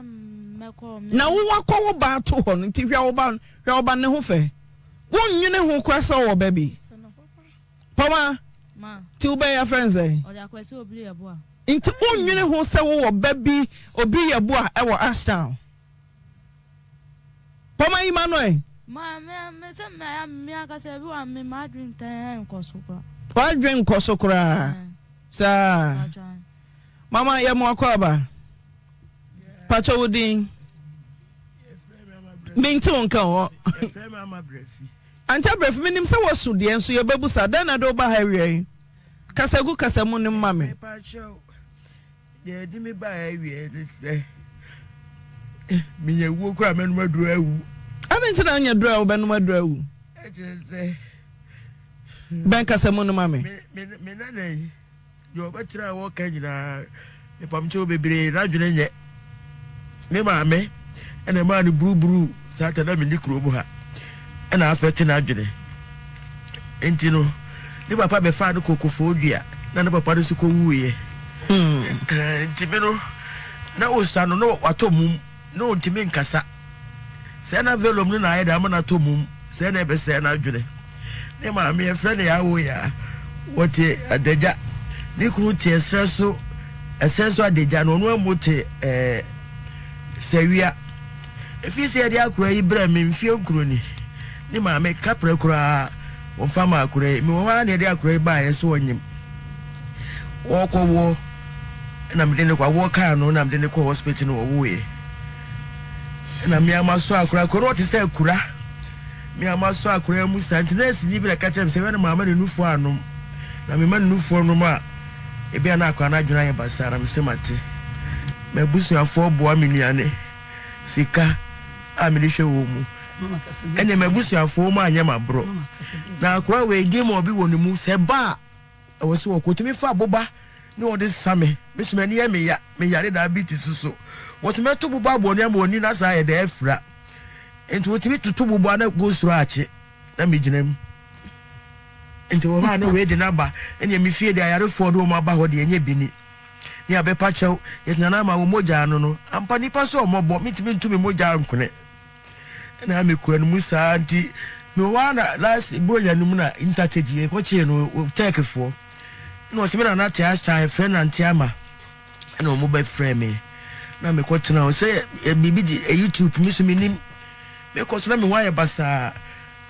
mɛkɔ. Me. Na wo wakɔ wo ba ato hɔ no nti hwɛ wo ba hwɛ wo ba ne ho fɛ. Wonnwene ho koraa sɛ ɔwɔ ba bi. Pɔma. Ma. Nti wo ba yi afrɛ no sɛn? Ɔde Akwasi Obiri Yeboah. Nti wonnwene ho sɛ wowɔ ba bi Obi Yeboah ɛwɔ Ashtown? Pɔma yi ma no ɛ. Ma me me sɛ me me ankasa ebi wɔ me m'adwene ntɛn nkɔ so koraa. W'adwene nkɔ so koraa. Saa. Mama yɛ mo akɔ aba. Pakyɛ wo din. Mente wo nka o. Ante Abrafi menim sɛ woasu deɛ nso yɛbɛbu sa dɛn na de woba ha awia yi? Kasa gu kasa mu no ma me. Deɛ ɛde me baa awieɛ ne sɛ menya wuo koraa mɛnom aduro awu. Adɛn nti na wonya duro a wobɛnom aduro awu? Ɛkyerɛ sɛ bɛn kasa mu no ma me. Me me nana yi deɛ ɔbɛkyerɛ a wɔka nyinaa mepamkyɛw bebree n'adwene nyɛ. Me maame na ɛmaa no buruburuu saa ta na menni kurom ha ɛna afɛte n'adwene nti no ne papa bɛfaa no kɔ Koforidua na ne papa no nso kɔwuiɛ hmm. Nti me no na ɔsua no na watɔ mum na ɔntumi nkasa sɛ na velom no na ayɛ dɛ ama no atɔ mum sɛ na ɛbɛsɛe n'adwene. Ne maame, yɛfrɛ no Yaa Woyaa. Wɔte Adagya. Ne kunu te ɛserɛ so, ɛserɛ so Adagya, na ɔno amu te ɛɛ Sawia. Ɛfiri sɛ yɛde akora yi brɛ me mfeɛ nkron ni. Ne maame kaprɛ koraa wɔmfa ma akora yi. Mewɔ hɔ ara na yɛde akora yi baeɛ sɛ ɔnyem. Wɔrekɔwoɔ na mede no kɔ, awoɔ kaa no na mede no kɔɔ hospital na wɔwoeɛ. Ɛna me ara masɔ akora, akora no ɔte sɛ akura. Me a masɔ akwadaa mu saa nti, nɛɛseni bi na ɛka kyerɛɛ me sɛ ɛbɛyɛ na mamma no nufoɔ annom. Na mema no nufoɔ nom a, ebia na akwadaa no adwene ayɛ basaa. Na mese mate. M'abusuafoɔ boa me nnuane, sika a mede hwɛ wɔn mu. Ɛnneɛ m'abusuafoɔ mu anyɛ m'aborɔ. Na akwadaa wei, demon bi wɔ ne mu, sɛ ɛba a, Ɛwɔ sɛ wɔkɔtumi fa boba ne wɔde sa me. Me so m'ani yɛ me ya, me yare diabetes so. Wɔse mɛto boba abɔ ama wɔni na saa ayɛ dɛ afira. Nti wɔtumi toto boba na go soro akye na megyina mu. Nti wɔ hɔ a na wei de no aba, ɛnneɛ me fie deɛ ayarefoɔ de wɔn aba hɔ deɛ ɛnyɛ bi ni. Ne abɛpa kyɛw, yɛte Nana ama wo mogya ano no, ampa nipa sɛ ɔmmɔbɔ, mentumi nto me mogya nkone. Ɛna mekura no mu saa nti mewɔ hɔ ara na last Buronya no mu na interchange yɛkɔkyee no Turkeyfoɔ. Ɛna ɔse me nana te Ashtan, frɛ Nante Ama. Ɛna wɔn bɛfrɛ me na mekɔtena hɔ sɛ biribi de YouTube me so menim. Mekɔ so na me ho ayɛ basaa.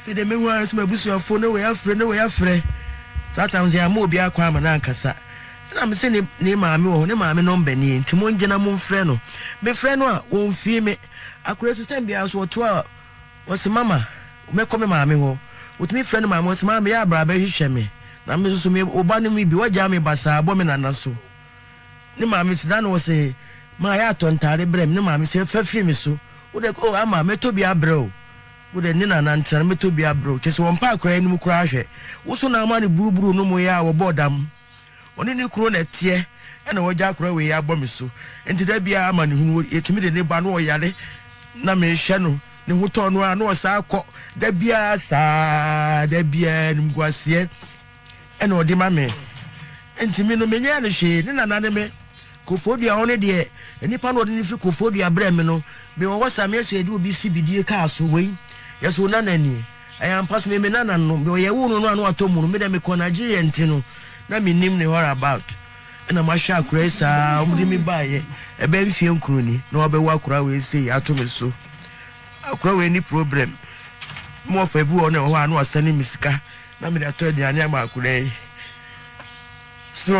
Afei deɛ mehu ara sɛ m'abusuafoɔ ne wei afrɛ ne wei afrɛ. Saa time nso yɛamma obiara kwan ama no ankasa. Ɛna mese ne ne maame wɔ hɔ, ne maame nɔmba nie, nti mongye na momfrɛ no. Mefrɛ no a, ɔmfii me. Akwadaa yi nso time biara nso ɔto a, ɔse mama, mɛkɔ me maame hɔ. Ɔtumi frɛ ne maame, ɔse maame yɛ a bra bɛhwehwɛ me. Na me nso so me wo ba no me bi, woagyaa me basaa bɔ me nana so. Ne maame nso da no ɔse ma yɛ atɔ ntaade brɛ me. Ne maame se fa firi me so. Wo deɛ oh ama mɛtɔ bi abrɛ wo. Wo deɛ ne nana ntena no mɛtɔ bi abrɛ wo. Kyerɛ sɛ wɔmpɛ akwadaa yi anim koraa hwɛ. Wo so na ama no buruburu no moeɛ a wɔbɔɔ dam. Ɔne ne kunu na ɛteɛ ɛna wagya akwadaa wei abɔ me so. Nti da biara amanehunu yɛtumi de ne ba no ɔyare na mehwɛ no ne ho tɔ no a na ɔsaa kɔ da biara saa da biara animguaseɛ ɛna ɔde ma me. Nti me no menyɛɛ no hwee, ne nana ne me. Koforidua hɔ no deɛ, nnipa no ɔde no firi Koforidua brɛɛ me no, mewɔ hɔ saa, meyɛ sɛ yɛde obi si bidie kaa so, wei, yɛsɛ wo nana nie. Ɛyɛ ampa so me me nana no, yɛwoo no no a na watɔ mu no, me deɛ mekɔɔ Nigeria nti no, na mennim ne whereabout. Ɛna mahwɛ akora yi saa, wɔde me baeɛ, ɛbɛyɛ mfeɛ nkron ni, na wabɛwo akora wei sei ato me so. Akora wei ni problem. Me wɔfa bi wɔ hɔ na ɛwɔ hɔ a na wasɛne me sika. Na mede atɔ aduane ama akwadaa yi. So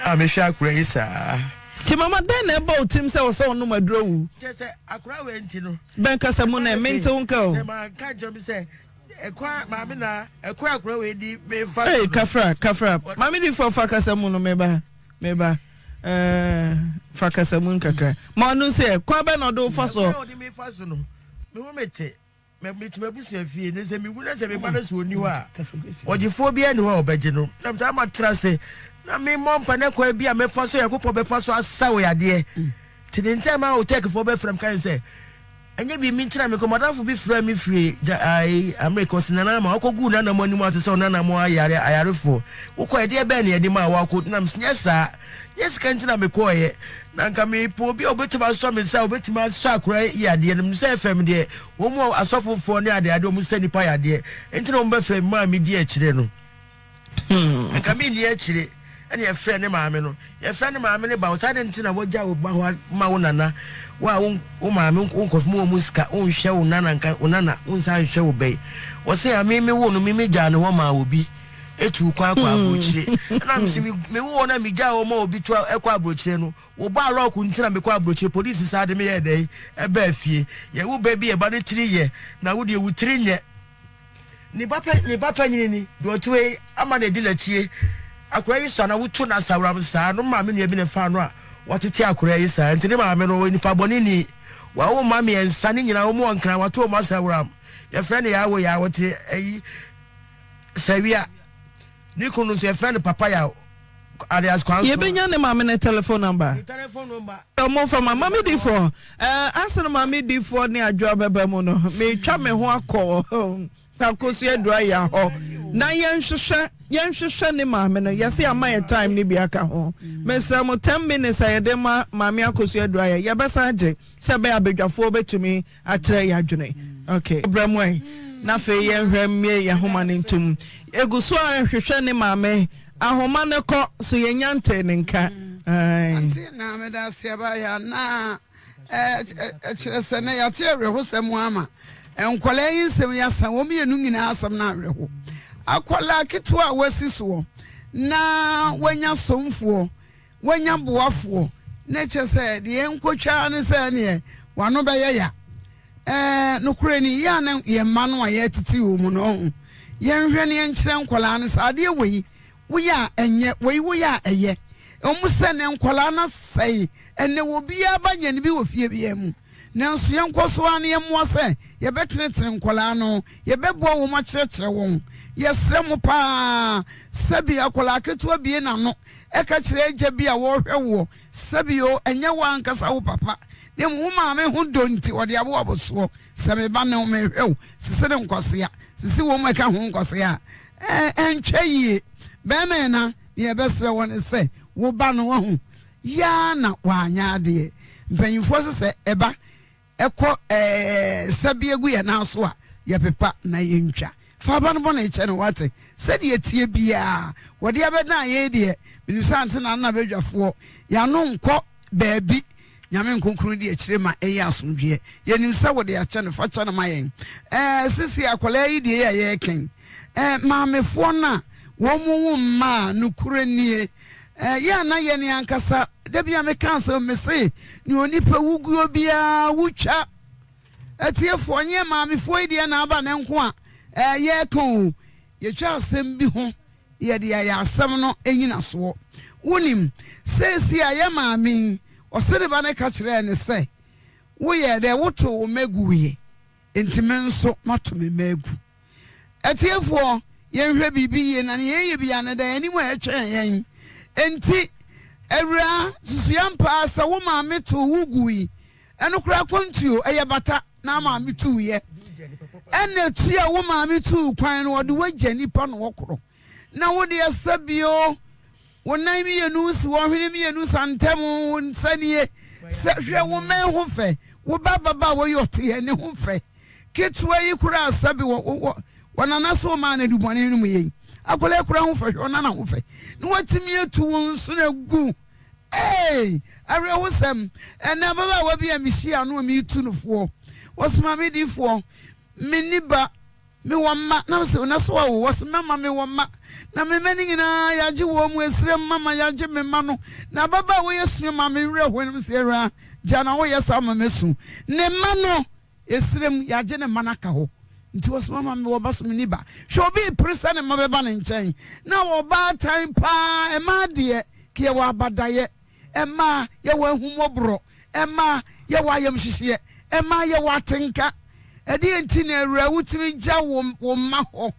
a mehwɛ akwadaa yi saa. Nti mama dɛn na ɛba wo tirim sɛ wɔ sɛ ɔnom aduro wu? Kyerɛ sɛ akwadaa wei nti no. Bɛn kasa mu na mente wo nka o. Sɛ manka nkyerɛ me sɛ ɛkwan maame na ɛkwan akwadaa wei di mefa so. Ee kafra kafra maame di fɔ fa kasa mu no meba meba ɛɛ fa kasa mu nkakra ma ɔno sɛ kwan bɛ na ɔde wo fa so. Ɛkwan a ɔde me fa so no me ho mete. Mete m'abusua fie, na sɛ mewu na sɛ me ba no sɛ ɔnni hɔ a, ɔgyefoɔ biara nni hɔ a ɔbɛgye no. Na saa matena ase na memmɔ mpa na kwan bi a mɛfa so Nyankopɔn bɛfa so asa wo yadeɛ. Nti ne ntɛm a otɛkfoɔ bɛfrɛ me ka sɛ ɛnyɛ biribi nti na mekɔ. Madamfo bi frɛ me firi Amerika, ɔse Nana Ama ɔkɔguu Nana mo anim ase sɛ ɔnana mo ayare ayarefoɔ. Wokɔ ɛdeɛ bɛn na yɛde maa wakɔ? Na mese nyɛ saa. Nyɛ sika nti na mekɔeɛ. Na anka mepɛ obi a ɔbɛtumi asɔ me nsa a ɔbɛtumi asɔ akora yi adeɛ no. Menim sɛ FM deɛ, wɔn mu asɔfofoɔ ne adeade wɔn sɛ nnipa yadeɛ nti na wɔbɛfrɛ me maa medi akyire no. Anka menni akyire. Ɛna yɛfrɛ ne maame no. Yɛfrɛ ne maame no ba wo saa de nti na wɔgya wo ba hɔ ma wo nana. Wo a wo maame wonkɔfo mu wɔ mu sika wonhwɛ wo nana nka wo nana wonsan nhwɛ wo bɛyi. Wɔse a me me wo no me me gyaa ne hɔ maa obi. Etu kwan kɔ aburokyire. Ɛna mese me wo hɔ na me gyaa hɔ ma obi tu ɛkɔ aburokyire no. Wo baa lɔɔko nti na me kɔ aburokyire. Polisi saa de me yɛɛ dɛn ɛbaa fie. Yɛ wo ba bi ɛba ne tiri yɛ na wo deɛ wo tiri nyɛ. Ne ba pɛ ne ba panyini ni deɛ ɔte wei ama na edi n'akyie. Akwadaa yi sua na wotu no asaworam saa no maame nua bi na ɛfaa no a watete akwadaa yi saa nti ne maame no ɔyɛ nipa bɔne ni. Wawo mma mmiɛnsa ne nyinaa wɔn wɔ nkran wato wɔn asaworam. Yɛfrɛ no Yawo Yawo te ayi. Sawia. Ne kunu no nso yɛfrɛ no Papa Yaw alias Kwanso. Yɛbɛnya ne maame no telephone number. Ne telephone number. Ɔmo fa ma mame difoɔ. Ɛɛ ansa na maame difoɔ ne adwoa bɛba mu no, metwa me ho akɔ Akosua Aduaya hɔ na yɛnhwehwɛ yɛnhwehwɛ ne maame no. Yɛse ama yɛ time no bi aka ho. Mesrɛ mo ten minutes a yɛde ma maame Akosua Aduaya yɛbɛsan agye sɛ ɛbɛyɛ a badwafoɔ bɛtumi akyerɛ yɛn adwene. Ok. Brɛ mu ɛ, na afei yɛnhwɛ mmie yɛn ahoma no ntom. Egu so ara hwehwɛ ne maame. Ahoma no kɔ, so yɛnnya ntee ne nka. Ae. Ante na meda ase aba ya na ɛkyerɛ sɛ nɛ yɛate awerɛhosɛm ama nkwadaa yi nsɛm yi asa wɔn mmienu nyinaa asɛm no awerɛho. Akwadaa ketewa a wasi soɔ na wanya somfoɔ Wanya boafoɔ, na kyerɛ sɛ deɛ yɛnkɔtwa ara ne sɛ ɛneɛ w'ano bɛyɛ ya. Ɛɛ, nokorɛ ni, yɛ a na yɛn mma no a yɛretete wɔn mu no, ɔho, yɛnhwɛ na yɛnkyerɛ nkwadaa no sɛ adeɛ wei woyɛ a ɛnyɛ, wei woyɛ a ɛyɛ. Ɛwɔ mu sɛ nnɛ nkwadaa no asɛe, ɛnnɛ obiara ba nya ne bi wɔ fie biara mu, nanso yɛnkɔ so ara na yɛmmoa sɛ yɛbɛtenetene nkwadaa no, yɛbɛboa wɔn akyerɛkyerɛ wɔn. Yɛsrɛ mo pa ara, sɛbi akwadaa ketewa bue n'ano Ka kyerɛ agya bi a ɔrehwɛ woɔ, sɛbio ɛnyɛ wo ankasa wo papa, na mmom wo maame ho dɔ nti ɔde awo wo soɔ, sɛ me ba ne wo, mehwɛ wo, sisi no nkwasea, sisi wɔn a ɛka ho nkwasea a. Ɛɛ, ɛntwa yie. Bɛrima ɛna, deɛ yɛbɛsrɛ wɔ ne sɛ, wo ba no, wahu, yɛ ara na wanyɛ adeɛ. Mpanyinfoɔ se sɛ ɛba ɛkɔ ɛɛ sɛbeɛ gu yɛn nan so a, yɛpepa na yɛntwa. Fa aba no bɔne kyɛ no, woate? Sɛdeɛ ɛteɛ biara, wɔde abɛdan yei deɛ, menim sɛ ante na nna badwafoɔ, yɛn ano nkɔ baabi. Nyame nkonkron di akyire ma ɛyɛ asomdwoeɛ. Yɛnim sɛ wode akyɛ no, fa kyɛ no ma yɛn. Ɛɛ, sisi akwadaa yi deɛ yi a yɛreka yi, ɛɛ, maamefoɔ no a wɔn wo mma a, nokorɛ nie, ɛɛ, yɛ a na yɛn ankasa, da bi a meka asɛm, mese, nea onipa wuguo biara wotwa. Atiefoɔ, nyɛ maamefoɔ yi deɛ na aba ne nko a, ɛɛ, yɛreka o. Yɛtwa asɛm bi ho yɛde ayɛ asɛm no nnyinasoɔ. Wonim, seesei a yɛn maame yi, ɔse ne ba no ka kyerɛɛ no sɛ, Woyɛɛ dɛn? Wotoo wo mma guiɛ, enti me nso mato me mma agu. Atiefoɔ, yɛnhwɛ biribi yie na nea yɛyɛ biara no, ɛda yɛn anim a ɛtwɛn yɛn. Enti, Awuraa, susu ampa ara sɛ wo maame too wo gui. Ɛno koraa akwantuo, ɛyɛ bata na maame tuiɛ. Ɛna tu a wo maame tuu kwan no, ɔde wo agya nipa na ɔkorɔ. Na wo deɛ sɛbio, wo nan mmienu si hɔ, hwene mmienu sa ntam, wo nsa nie. Sɛ hwɛ wo mmɛn ho fɛ, wo ba ababaawa yi ɔte yɛn ne ho fɛ. Ketewa yi koraa sɛbi wɔ wɔ wɔ nana so maa no adubɔne no mu yɛn. Akwadaa yi koraa ho fɛ, hwɛ ɔnana ho fɛ. Na watumi atu wo nsono agu. Eei! Awerɛhosɛm! Ɛnnɛ ababaawa bi a mihyiaa no a meretu no foɔ, ɔsoma me difoɔ, menni ba, mewɔ mma, na mese, na so wawo? Ɔse, mama mewɔ mma, na me mma no nyinaa yɛagye wɔn mu, ɛserɛ mu mama yɛagye me mma no, na ababaawa yi asu ma me werɛ hoe, na mese, Awuraa, gya na woyɛ saa ma masu. Ne mma no, Ɛserɛ mu, yɛagye ne mma no aka hɔ. Nti ɔsoma ma mewɔ ba so menni ba. Hwɛ obi repere sɛ ne mma bɛba ne nkyɛn. Na ɔbaatan paa, mmaa deɛ, ka yɛwɔ abadayɛ, mmaa yɛwɔ ahummɔborɔ, mmaa yɛwɔ ayamhyehyeɛ, mmaa yɛwɔ atenka. Ɛdeɛn nti na awuraa wotumi gya wo wo mma hɔ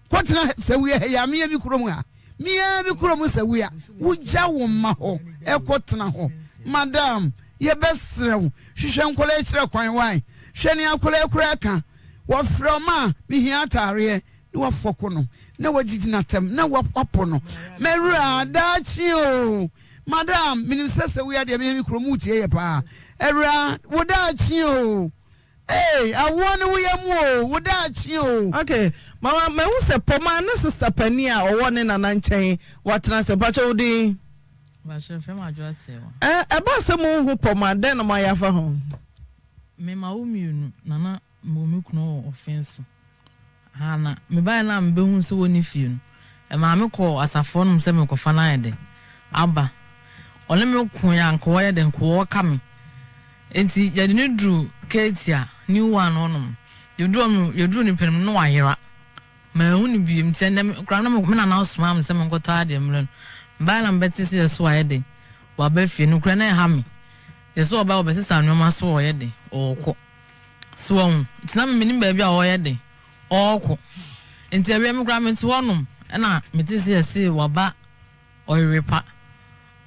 kɔtena sawia ha yi a mea me kurom ha? Me ara me kurom sawia, wogya wo mma hɔ kɔtena hɔ. Madam, Yɛbɛsrɛ wo, hwehwɛ nkwadaa yi kyerɛ kwan wai. Hwɛ nea akwadaa yi koraa ka. Wɔfrɛ wo ma mehia ataareɛ na wafɔko no, na wadidi no atɛm, na wapo no. M'awuraa, daakye o. Madam, menim sɛ sɛ woyɛ adeɛ meyɛ me kurom wotie yɛ paa. Awuraa, wo daakye o. Ee, awoɔ ne wo yam o, wo daakye o. Ok mama mahu sɛ pɔmaa ne sister panin a ɔwɔ ne nana nkyɛn watena ase mpakyɛ wo din. Mpakyɛ frɛ me Adwoa Serwa. Ɛ ɛbaa sɛ mo nhu pɔmaa dɛn na mo ayɛ afa ho. Me ma wo mienu nana mewɔ me kunu wɔ ɔfe so ha na me baeɛ no a me bɛhuu sɛ wɔnni fie no ɛmaa me kɔɔ asafo hɔ nom sɛ merekɔfa no ayɛ dɛn aba ɔne me koeɛ a nka ɔyɛ dɛn nka ɔreka me Enti yɛde no duruu Ketia, New One hɔ nom. Yɛduruu hɔ no, yɛduruu ne pɛ no mu no, na wayera. Manhu no bio. Nti ɛnnɛ me koraa na me nana somaa me sɛ menkɔtɔ adeɛ mmrɛ no. Mebaeɛ na mebɛtee sɛ yɛse wayɛ dɛn? Waba fie. Nokorɛ na ɛha me. Yɛse ɔbaeɛ ɔbɛsesa nnoɔma so ɔɔyɛ dɛn? Ɔɔkɔ. So wahu? Nti na me mennim baabi a ɔɔyɛ dɛn? Ɔɔkɔ. Nti awia me koraa mete hɔ nom ɛna metee sɛ yɛse waba ɔyere pa.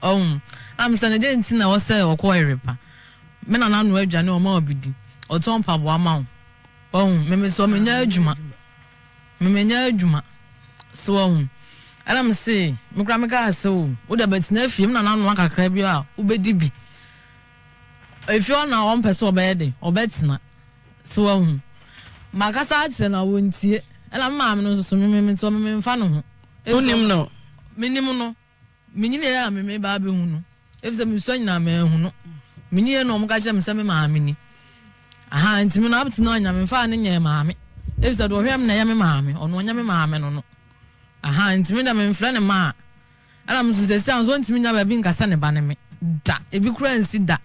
Ɔhu? Na mese no, Dɛn nti na ɛwɔ sɛ ɔkɔ ɔyere pa? Me nana noa aduane ɔma obi di. Ɔtɔn mpaboa ma wo. Wahu? Me me so menyɛ adwuma. Me menyɛ adwuma. So wahu? Ɛna mese, me koraa mekaa sɛ, o, wo deɛ bɛtena fie, me nana noa kakra bi a wobɛdi bi. Efie hɔ na ɔmpɛ sɛ ɔbɛyɛ den, ɔbɛtena. So wahu? Makasa akyerɛ no a ɔntie. Ɛna me maame no nso so, me me me nso me memfa ne ho. Wonim no? Menim no. Menyiniiɛ a me meba abɛhu no. Efisɛ mesua nyinaa manhu no. Menyiniiɛ na wɔka kyerɛɛ me sɛ me maame ni. Ahaa, nti me no up to now nyinaa memfaa no nyɛɛ maame. Efisɛ deɛ ɔhwɛɛ me na ɛyɛ me maame, ɔno ɔnyɛ me maame no no. Ahaa, nti me deɛ memfrɛ no maa. Ɛna me nso seesei a nso ɔntumi nnya baabi nka sɛ ne ba ne me da. Ebi koraa nsi da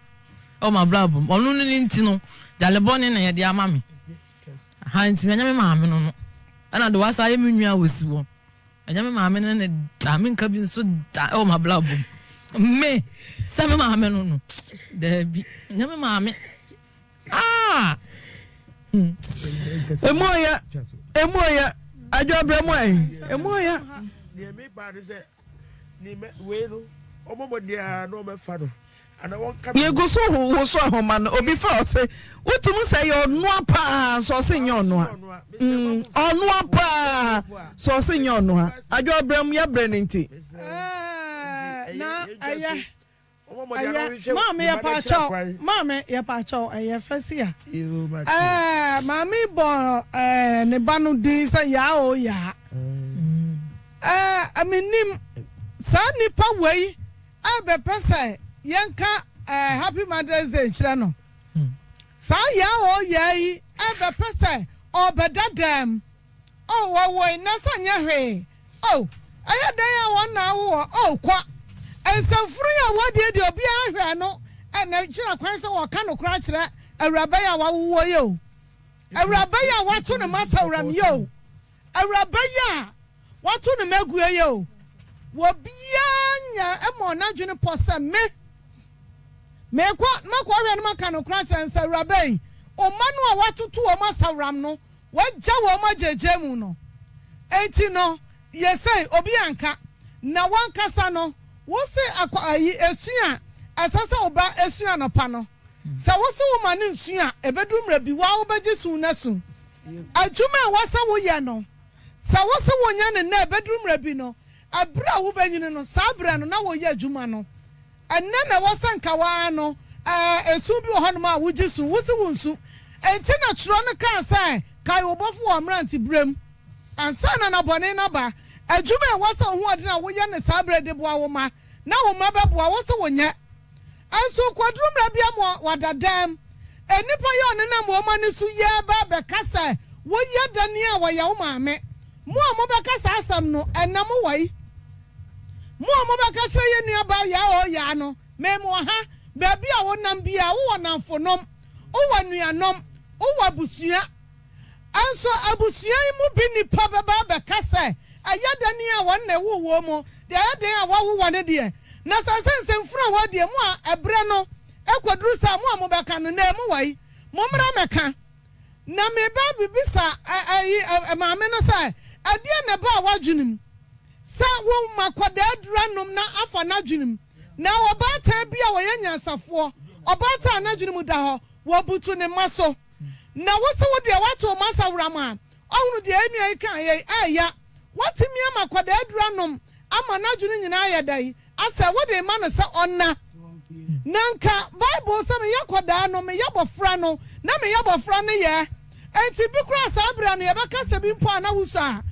wɔ m'abrabɔ mu. Ɔno no ne nti no, gyale bɔne na yɛde ama me. Ahaa, nti ɛnyɛ me maame no no. Ɛna deɛ wasan ayɛ me nua a ɔsi hɔ. Ɛnyɛ me maame ne ne da, menka bi nso da wɔ m'abrabɔ mu. Me, sɛ me maame no no, daabi, ɛnyɛ me maame. Ah! Hmm. Emu ɔya, emu ɔya, adwo abrɛ mu ɛ, emu ɔya. Deɛ me ba ne sɛ, ne mɛ wei no, ɔmɔ mɔ deɛ na ɔmɛfa no. Yɛgu so woso ahoma no, obi fa ɔse wotumi sɛ yɛ ɔnoa paa nso ɔse nyɛ ɔnoa. Mm, ɔnoa paa so ɔse nyɛ ɔnoa. Adwo abrɛ mu yɛbrɛ no nti. Na ɛyɛ ɛyɛ maame yɛ paakyɛw maame yɛ paakyɛw ɛyɛ fɛ si a ɛɛ maame bɔ ɛɛ ne ba no din sɛ yaa o yaa ɛɛ menim saa nipa wei ɛbɛpɛ sɛ yɛnka ɛɛ happy mother's day nkyerɛ no saa yaa o yaa yi ɛbɛpɛ sɛ ɔbɛda dɛm. Oh, wɔwoe, na sɛ nyɛ hwee. Oh, ɛyɛ dɛn a wɔn na awo wɔ? Oh, kwa. Nsɛmfunu yi a wɔdie deɛ obiara nhwɛɛ no na ɛkyerɛ kwan sɛ wɔka nokorɛ akyerɛ awuraba yi a wawo wɔ yi o. Awuraba yi a wato ne mma sawuram yi o. Awuraba yi a wato ne mma ague yi o. Obiara nya mmɔɔ n'adwene pɔ sɛ me Mekɔ makɔhwɛ no maka nokorɛ akyerɛ no sɛ awuraba yi, wo mma no a watoto wɔn asaworam no, Wɔagya wɔn agyaagyaa mu no nti no ye sɛ obi anka. Na w'ankasa no, wose akɔ ayi esu a ɛsɛ sɛ wo ba su anɔpa no, sɛ wose woma no nsu a, ɛbɛduru mmerɛ bi wo ara wobɛgye su no asu. Adwuma a ɛwɔ sɛ woyɛ no, sɛ wose wonyɛ no nnɛ a, ɛbɛduru mmerɛ bi no, ɛberɛ a wobɛnyini no, saa berɛ no na woreyɛ adwuma no. Ɛnnɛ na ɛwɔ sɛ nka wo ara no, ɛɛ, esu bi wɔ hɔnom a wogye su, wose wonsu. Enti na twerɛ no kaa sɛ, Kae wo Bɔfo wɔ wo mmeranteberɛ mu, ansa na nna bɔne no aba. Adwuma a ɛwɔ sɛ wo ho ɔden a woyɛ no saa berɛ yi de boa wo mma, na wo mma bɛboa wo sɛ wonyɛ. Nso kɔduru mmerɛ bi ama wɔada dɛm. Nnipa yi a ɔnenam wɔn ani so yi reba abɛka sɛ woyɛ dɛn a wɔyɛ wo maame. Mo a mobɛka saa asɛm no, ɛnnɛ mowɔ yi? Mo a mobɛka kyerɛ yɛn nuabaa Yaa oo Yaa no, me mewɔ ha. Baabi a wonam biara, wowɔ nnamfonom, wowɔ anuanom, wowɔ abusua. Nso abusua yi mu bi nnipa bɛba abɛka sɛ, Ɛyɛ dɛn a wɔn na ɛwoo wɔn mu, deɛ ɛyɛ dɛn a wɔawo wɔn deɛ. Na sɛ sɛ nsɛmfunu a wɔadie, mo a ɛberɛ no kɔduru saa, mo a mobɛka no, nnɛ mowɔ yi, mommra mmɛka. Na meba abɛbisa ɛyi maame no sɛ, Ɛdeɛn na ɛbaa w'adwene mu sɛ woma akwadaa aduru anom na afa n'adwene mu? Na ɔbaatan bi a ɔyɛ nyansafoɔ, ɔbaatan a n'adwene mu da hɔ, wabutu ne mma so. Na wo se wo deɛ woato wo mma saworam a, ɔhunu deɛ yɛn nua yi kaeɛ yi, ɛɛya. Woatumi ama akwadaa aduru anom ama n'adwene nyinaa ayɛ dɛn? Asɛ wode rema no sɛ ɔnna. Na anka Bible sɛ meyɛ akwadaa no, meyɛ abɔfra no, na meyɛ abɔfra nneyɛɛ. Enti bi koraa saa berɛ no yɛbɛka sɛ bi mpo a na wosua a.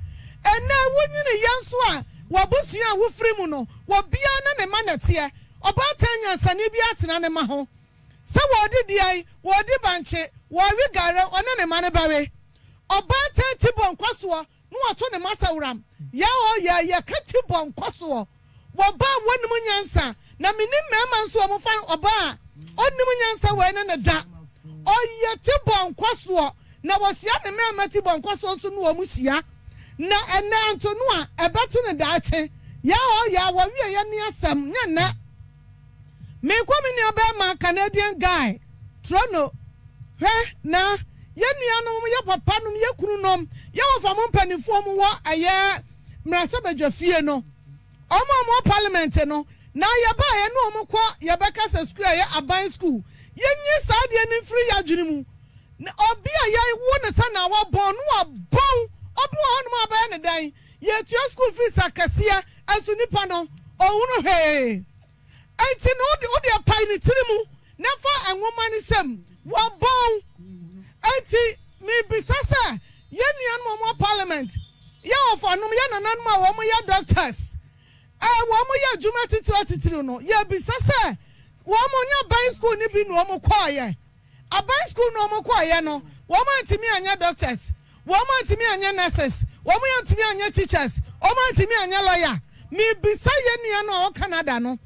Ɛnnɛ wonyini yɛ nso a, w'abusua a wofiri mu no, obiara ne ne mma na ɛteɛ. Ɔbaatan nyansani biara tena ne mma ho. Sɛ wɔredi deɛn, wɔredi bankye, wɔrewe gare, ɔne ne mma no bɛwe. Ɔbaatan ti bɔ nkɔsoɔ na wato ne mma sawuram. Yɛ oo yɛ, yɛka ti bɔ nkɔsoɔ. Wɔ ɔbaa a wɔnnim nyansa, na mennim mmarima nso a wɔfa ɔbaa a ɔnnim nyansa wei ne no da. Ɔyɛ ti bɔ nkɔsoɔ, na wɔhyia ne mmarima ti bɔ nkɔsoɔ nso ne wɔn hyia. Na ɛnnɛ anto no a, ɛbɛto no daakye. Yɛ oo yɛ, wɔwieɛ ne asɛm, nyɛ nnɛ. Merekɔ me nua barima Canadian guy Toronto. Hwɛ, na yɛn nuanom, yɛn papanom, yɛn kununom, yɛn wɔfa mo mpanimfoɔ mo wɔ ɛyɛ mmarahyɛbadwa fie no, wɔn a wɔwɔ parliament no, na yɛbaa yɛne wɔn kɔ yɛbɛka sɛ sukuu ɛyɛ aban sukuu. Yɛnyi saa adeɛ no mfiri yɛn adwene mu. Na obi a yɛwo no sɛ na wabɔn no wabɔn. Obi wɔ hɔnom a bɛyɛ ne dɛn? Yɛtua school fees akɛseɛ nso nipa no ɔnhunu hwee. Enti no wode wodeɛ pae ne tiri mu na fa nwoma no hyɛ mu. Wabɔn. Enti mebisa sɛ yɛn nuanom a wɔwɔ parliament, yɛn wɔfanom, yɛn nananom a wɔyɛ doctors, a wɔyɛ adwuma atitiriw atitiriw no, yɛbisa sɛ wɔn nyɛ aban school no bi na wɔkɔeɛ? Aban sukuu no wɔn kɔeɛ no, wɔn antumi anyɛ doctors, wɔn antumi anyɛ nurses, wɔn antumi anyɛ teachers, wɔn antumi anyɛ lawyer. Mebisa yɛn nua no a ɔwɔ Canada no,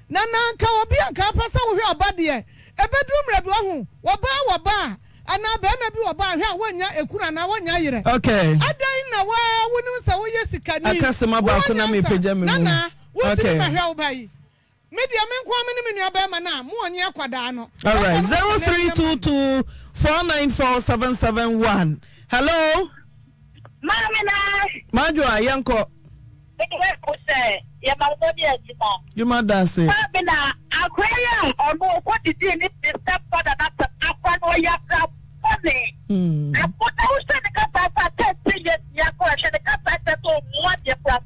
na na anka obi a anka apɛ sɛ wohwɛ ɔba deɛ, ɛbɛduru mmerɛ bi wahu, ɔbaa wɔ ba a, anaa barima bi wɔ ba a, hwɛ a wɔnnya ekunu anaa wɔnnya yerɛ. Okay. Adɛn na wo ara wonim sɛ woyɛ sikani, Akasɛm wowɔ baako na nyansa, mepagya me mu. nana, wontumi Okay. mmɛhwɛ wo ba yi? Me deɛ me nkoa me ne me nua bɛɛma no a mo ɔnye akwadaa no. Alright, 0322 494 771. Hello. Maame na. Madwoa, yɛnkɔ. Mede wo sɛ yɛma wo ne adwuma. Dwuma da ase. Maame na. Akora yi a ɔno ɔkɔ didii ne ne step father n'asɛm akora no ɔyɛ akora bɔne. Ako na wohwɛ ne kasa nso a 13 years ni akora hwɛ ne kasa kyerɛ sɛ ɔmmu adeɛ kora so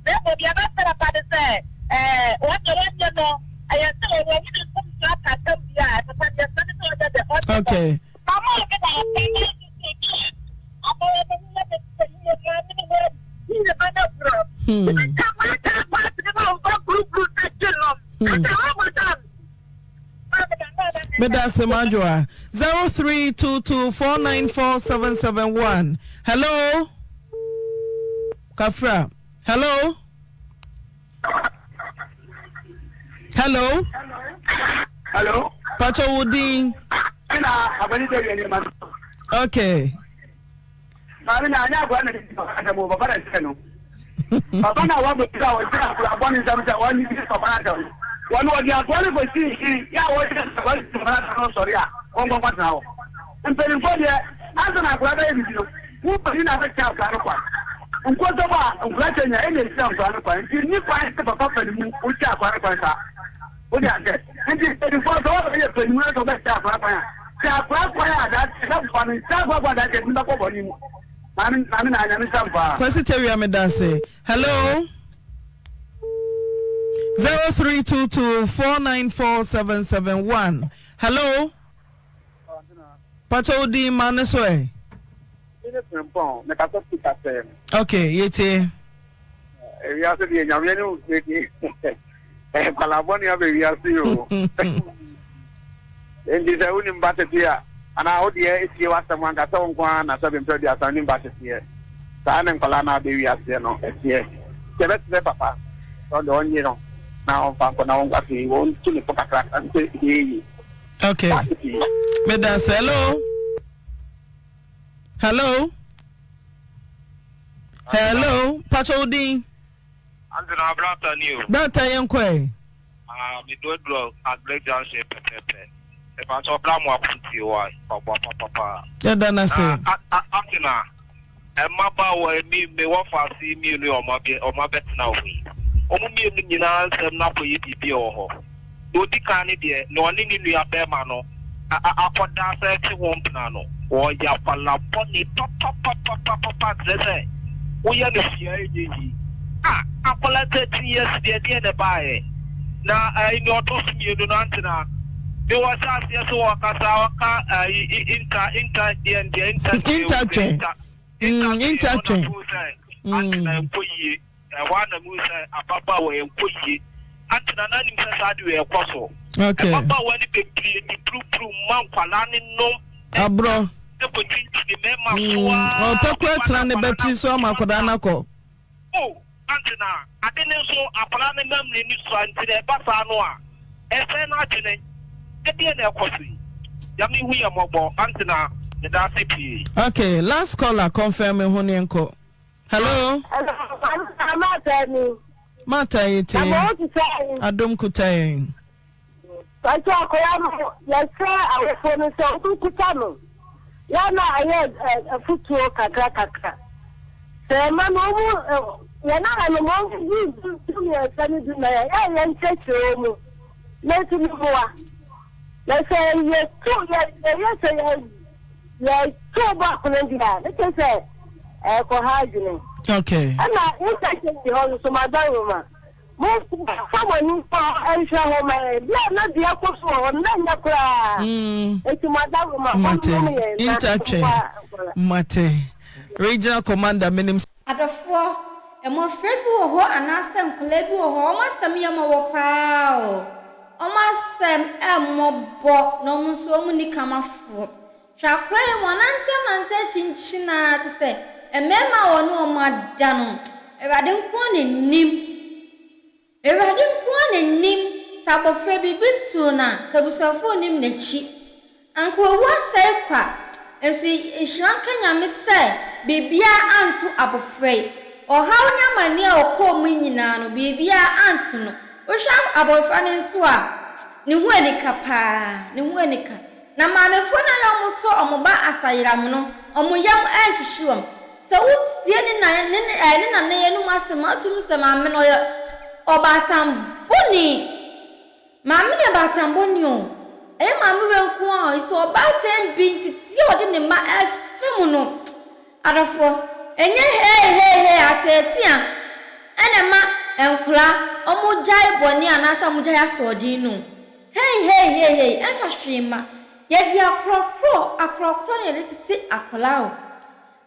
na mmom deɛ ɛbɛsɛ papa ne sɛ ɛɛ wɔn deɛ wɔnyɛ no ɛyɛ sɛ ɔwɔ wo ne mfomsoɔ aka asɛm deɛ a papa deɛ ɛsɛ ne sɛ ɔnyɛ dɛ ɔnyɛ no. Okay. Mama ɔde na ɔpɛ na nso sɛ obi a abɔyɛ ne ho yɛ ne sɛ yie maame ne wɔ yie ba na wura. Nka wata paati ne ma ɔba guruguru na gye nom. Ata ɔmo dam. Meda ase Madwoa. 0322494771. Hello. Kafra. Hello. Hello. Hello. Pacho wo din. Ɛna abani dɛ yɛ nneɛma no. Okay. Maame na anya akora na ne papa asɛm o papa na sɛ no. Papa na wabɔ ti a ɔgyina akora bɔ ne nsam sɛ ɔne bi papa na asɛm. Wɔn wɔde akora no kɔsi nhyiri yɛ a wɔgyina akora no papa na asɛm no sɔre a wɔn nkɔnkɔ tena hɔ. Mpanimfoɔ deɛ ansa na akora bɛyɛ bibi no wo panin na abɛkyɛ akora no kwan. Nkɔsɔbɔ a nkora kyɛ nya ɛna ɛsi akora no kwan nti nni kwan sɛ papa panin mu wokyɛ akora no kwan saa. Wode asɛ nti mpanimfoɔ sɛ wɔbɛyɛ panin mu na sɛ wɔbɛkyɛ akora kwan a Sɛ akora kwan a daakye ɛbɛboa no nkyɛ akora kwan a daakye ɛde no bɛkɔ bɔne mu. Maame maame naa nyame nhyira mo paa. Kwasi Tawia medase. Hello. 0322 494 771. Hello. Pacho wo din ma ne so ɛ. Mene Frimpong, mekasa fi Kasɛɛ mu. Okay, yɛtie. Ewiase deɛ nyame ne wo di nkwadaa bɔne aba wiase o. Enti sɛ wonim ba tete a anaa wo deɛ etie w'asɛm anka sɛ wo nko ara na sɛ bempɛ aduasa wonim ba teteɛ. Saa ne nkwadaa no aba wiaseɛ no ɛteɛ. Nti ɛbɛsrɛ papa sɛ ɔde ɔnye no na ɔmfa nkɔ na wɔn afei wɔntu ne fo kakra sɛ heeye. Okay. Meda sɛ hello. Hello. Hello, pacho wo din? Antena Brata ni o. Brata yɛn kɔ ɛ. Ah, me do aduro Agble Junction pɛpɛpɛ. Mepa kyɛ ɔbra mo apontie wa ɔbɔ papapa. Yɛda no ase. Na Antena, mmabaawa mi me wɔ faase mmienu a ɔmo abɛ ɔmo abɛtena hɔ yi. Ɔmo mmienu nyinaa nsɛm no akɔyɛ biribi wɔ hɔ. Deɛ ɔdi kan no deɛ, nea ɔne ne nua barima no akɔda sɛ ɛte ho mpena no, ɔyɛ akwadaa bɔne papapapapapa, kyerɛ sɛ woyɛ no hwee a ɛnyɛ yie. Ah, akwadaa 13 years deɛ, ɛdeɛn na ɛbaeɛ? Na ɛyi nea ɔtɔ so mmienu no, antena ne wɔhyɛ aseɛ sɛ wɔkasa, ɔka ɛyi inter, inter deɛ deɛ, inter deɛ, inter, inter twɛn, antena nkɔ yie. Ɛhɔ ara na mehuu sɛ ababaawa yi nkɔ yie. Ante na na nim sɛ saa ade wei ɛkɔ so. Okay. Mmabaawa no bebree de buruburu mma nkwadaa no nom. Aborɔ. Ɛkɔ kyinkyini mmarima so ara. Ɔpɛ kora tena ne batiri so ama akwadaa no akɔ. Oh, ante na ade no nso akwadaa no nam n'ani so a nti na ɛba saa no a, ɛsɛe n'adwene. Ɛdeɛn na ɛkɔ so yi? Nyame hu yɛn mmɔbɔ. Ante na meda ase pii. Okay, last caller confirm me ho ne nkɔ. Hello. Hello, Martha ni. Martha yi te. Na mo ti sɛ. Adom kuta yɛn. Pàṣẹ akɔya no yɛsrɛ awofoɔ no sɛ wɔn kuta no yɛ na ayɛ afutuo kakra kakra sɛ ɛma no wɔn yɛn nananom wɔn di du du mmiɛnsa ne du nan yɛ yɛn nkyerɛkyerɛ wɔn mu na etumi mmoa na sɛ yɛtu yɛ yɛyɛ sɛ yɛ. Yɛtoo baako no deɛ a, ne kyerɛ sɛ ɛrekɔha adwene. Okay. Ɛna interchange hɔ nso, Madaroma, momfa mo ani nkɔ hɔ nhwɛ hɔ ma yɛn. Berɛ a na deɛ ɛkɔ so wɔ hɔ no, na ɛnyɛ koraa. Enti Madaroma, Mate. momnom yɛn na Interchange. mmoa nkwadaa. Mate. Regional Commander, menim. Adɔfoɔ, mmɔfra bi wɔ hɔ anaasɛ nkwadaa bi wɔ hɔ, wɔn asɛm yɛ mmɔbɔ pa ara o. Wɔn asɛm mmɔbɔ na wɔn nso wɔn nni kamafoɔ. Hwɛ akora yi, wɔanante anante akyinkyin ara kyerɛ sɛ mmarima a wɔne wɔn ada no, Awurade nko ara na nim. Awurade nko ara na nim. Sɛ abɔfra biribi too no a, anka abusuafoɔ nnim n'akyi. Anka wawu asɛe kwa. Nso nhyira nka Nyame sɛ biribiara anto abɔfra yi. Ɔhaw ne amaneɛ a ɔkɔɔ mu nyinaa no, biribiara anto no. Wohwɛ abɔfra no nso a, ne ho anika paa, ne ho anika. Na maamefoɔ no a na wɔtɔ wɔn ba asayeram no, wɔn yam anhyehye wɔn. Sɛ wotie ne na ne ɛɛ ne nana yi anom asɛm a, wotumi hu sɛ maame no ɔyɛ ɔbaatan bɔne. Maame no yɛ baatan bɔne o. Ɛyɛ maame wei nko ara o. Sɛ ɔbaatan bi nteteɛ a ɔde ne mma ɛfa mu no, adɔfoɔ, ɛnyɛ hei hei hei ateatea ɛna ɛma nkwadaa wɔgyae bɔne anaasɛ wɔgyae asoɔden no o. Hei hei hei hei ɛmfa hwee mma. Yɛde akorɔkorɔ akorɔkorɔ na yɛde tete akwadaa o.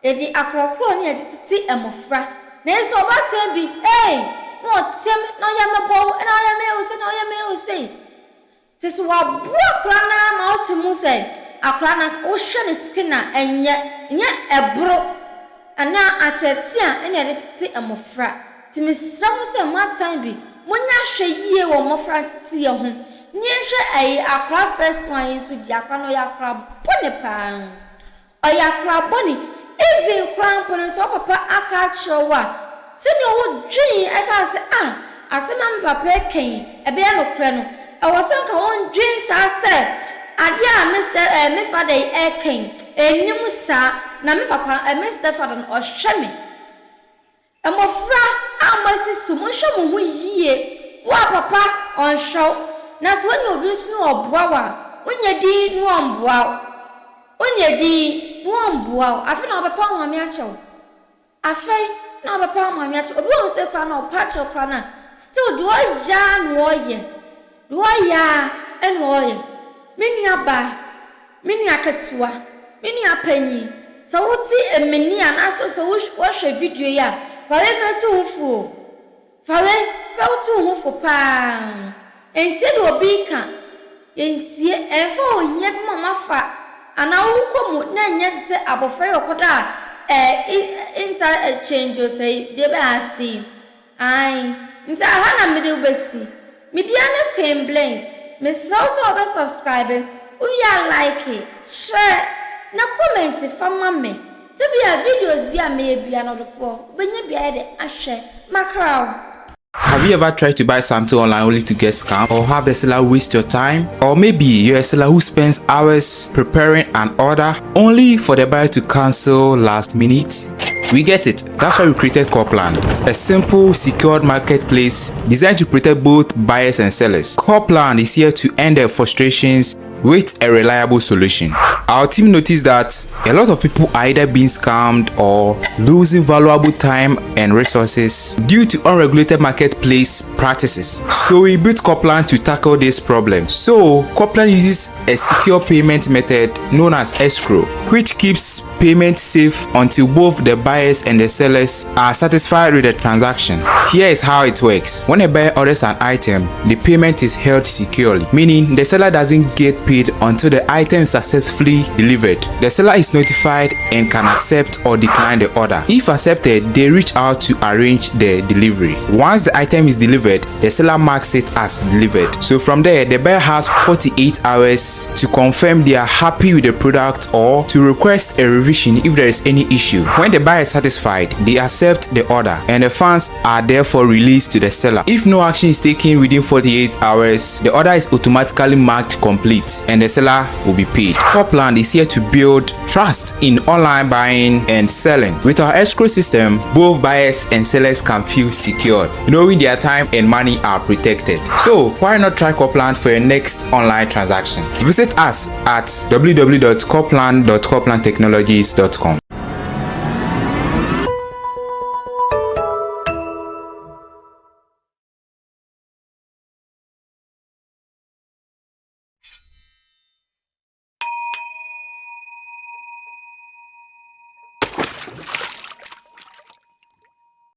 Yɛde akorɔkorɔ na yɛde tete mmɔfra. Nanso ɔbaatan bi, ei, na ɔteam na ɔyɛ me bɔ wo, na ɔyɛ me wo sei, na ɔyɛ me wo sei. Te sɛ waboa akwadaa no ara ma wote mu sɛ akwadaa no anka wohwɛ ne skin a ɛnyɛ, ɛnyɛ ɛboro anaa ateatea na yɛde tete mmɔfra. Nti mesrɛ mo sɛ moatan bi, monyɛ ahwɛyie wɔ mmɔfra nteteɛ ho. Ne yɛnhwɛ ɛyi akwadaa first one yi nso deɛ akwadaa no ɔyɛ akwadaa bɔne paa. Ɔyɛ akora bɔne. Even koraa mpo no sɛ wo papa aka akyerɛ wo a, sɛnea wo dwen kaa sɛ ah asɛm a me papa reka yi ɛbɛyɛ nokorɛ no, ɛwɔ sɛ nka wo ndwen saa sɛ adeɛ a me step eh me father yi reka yi ɛnnim saa na me papa eh me step father no ɔhwɛ me. Mmofra a moasi so, monhwɛ mo ho yie. Wo a papa ɔnhwɛ wo, na sɛ woanya obi nso na ɔboa wo a, wonyɛ dinn na ɔmboa wo. Wonyɛ dinn na ɔmboa wo. Afei na ɔbɛpa wo maame akyɛ wo. Afei na ɔbɛpa wo maame akyɛ wo. Obi wɔ hɔ sei koraa na ɔpa akyɛ wo koraa no a, still deɛ ɔyɛ ara na ɔyɛ. Deɛ ɔyɛ ara na ɔyɛ. Me nua baa, Me nua ketewa, me nua panyin, sɛ wote me nne anaasɛ sɛ wohwɛ video yi a, fa wei fa tu wo ho fo o. Fa wei fa tu wo ho fo paa. Ntie deɛ obi reka. Ntie. Ɛmfa ohia bi ma moafa anaa wokɔ mu na ɛnyɛ te sɛ abɔfra yi ɔkɔda a ɛɛ interchange o sɛ deɛ bɛyɛ ase yi. Ae, nti aha na mede wo bɛsi. Me din ne Queen Blings, mesrɛ wo sɛ wobɛ subscribe, wowie a like, share, na comment fa ma me, sɛ bia videos bi a mɛyɛ bia no ɔdɔfoɔ wobɛnya bi ayɛ dɛ ahwɛ, makra wo. Have you ever tried to buy something online only to get scammed or have the seller waste your time? Or maybe you're a seller who spends hours preparing an order only for the buyer to cancel last minute? We get it. That's why we created Corplan, a simple, secured marketplace designed to protect both buyers and sellers. Corplan is here to end their frustrations with a reliable solution. Our team noticed that a lot of people are either being scammed or losing valuable time and resources due to unregulated marketplace practices. So we built Coplan to tackle this problem. So Coplan uses a secure payment method known as escrow, which keeps payment safe until both the buyers and the sellers are satisfied with the transaction. Here is how it works. When a buyer orders an item, the payment is held securely, meaning the seller doesn't get paid until the item is successfully delivered. The seller is notified and can accept or decline the order. If accepted, they reach out to arrange the delivery. Once the item is delivered, the seller marks it as delivered. So from there, the buyer has 48 hours to confirm they are happy with the product or to request a revision if there is any issue. When the buyer is satisfied, they accept the order and the funds are therefore released to the seller. If no action is taken within 48 hours, the order is automatically marked complete and the seller will be paid. Copland is here to build trust in online buying and selling. With our escrow system, both buyers and sellers can feel secured, knowing their time and money are protected. So why not try Copland for your next online transaction? Visit us at www.copland.coplandtechnologies.com.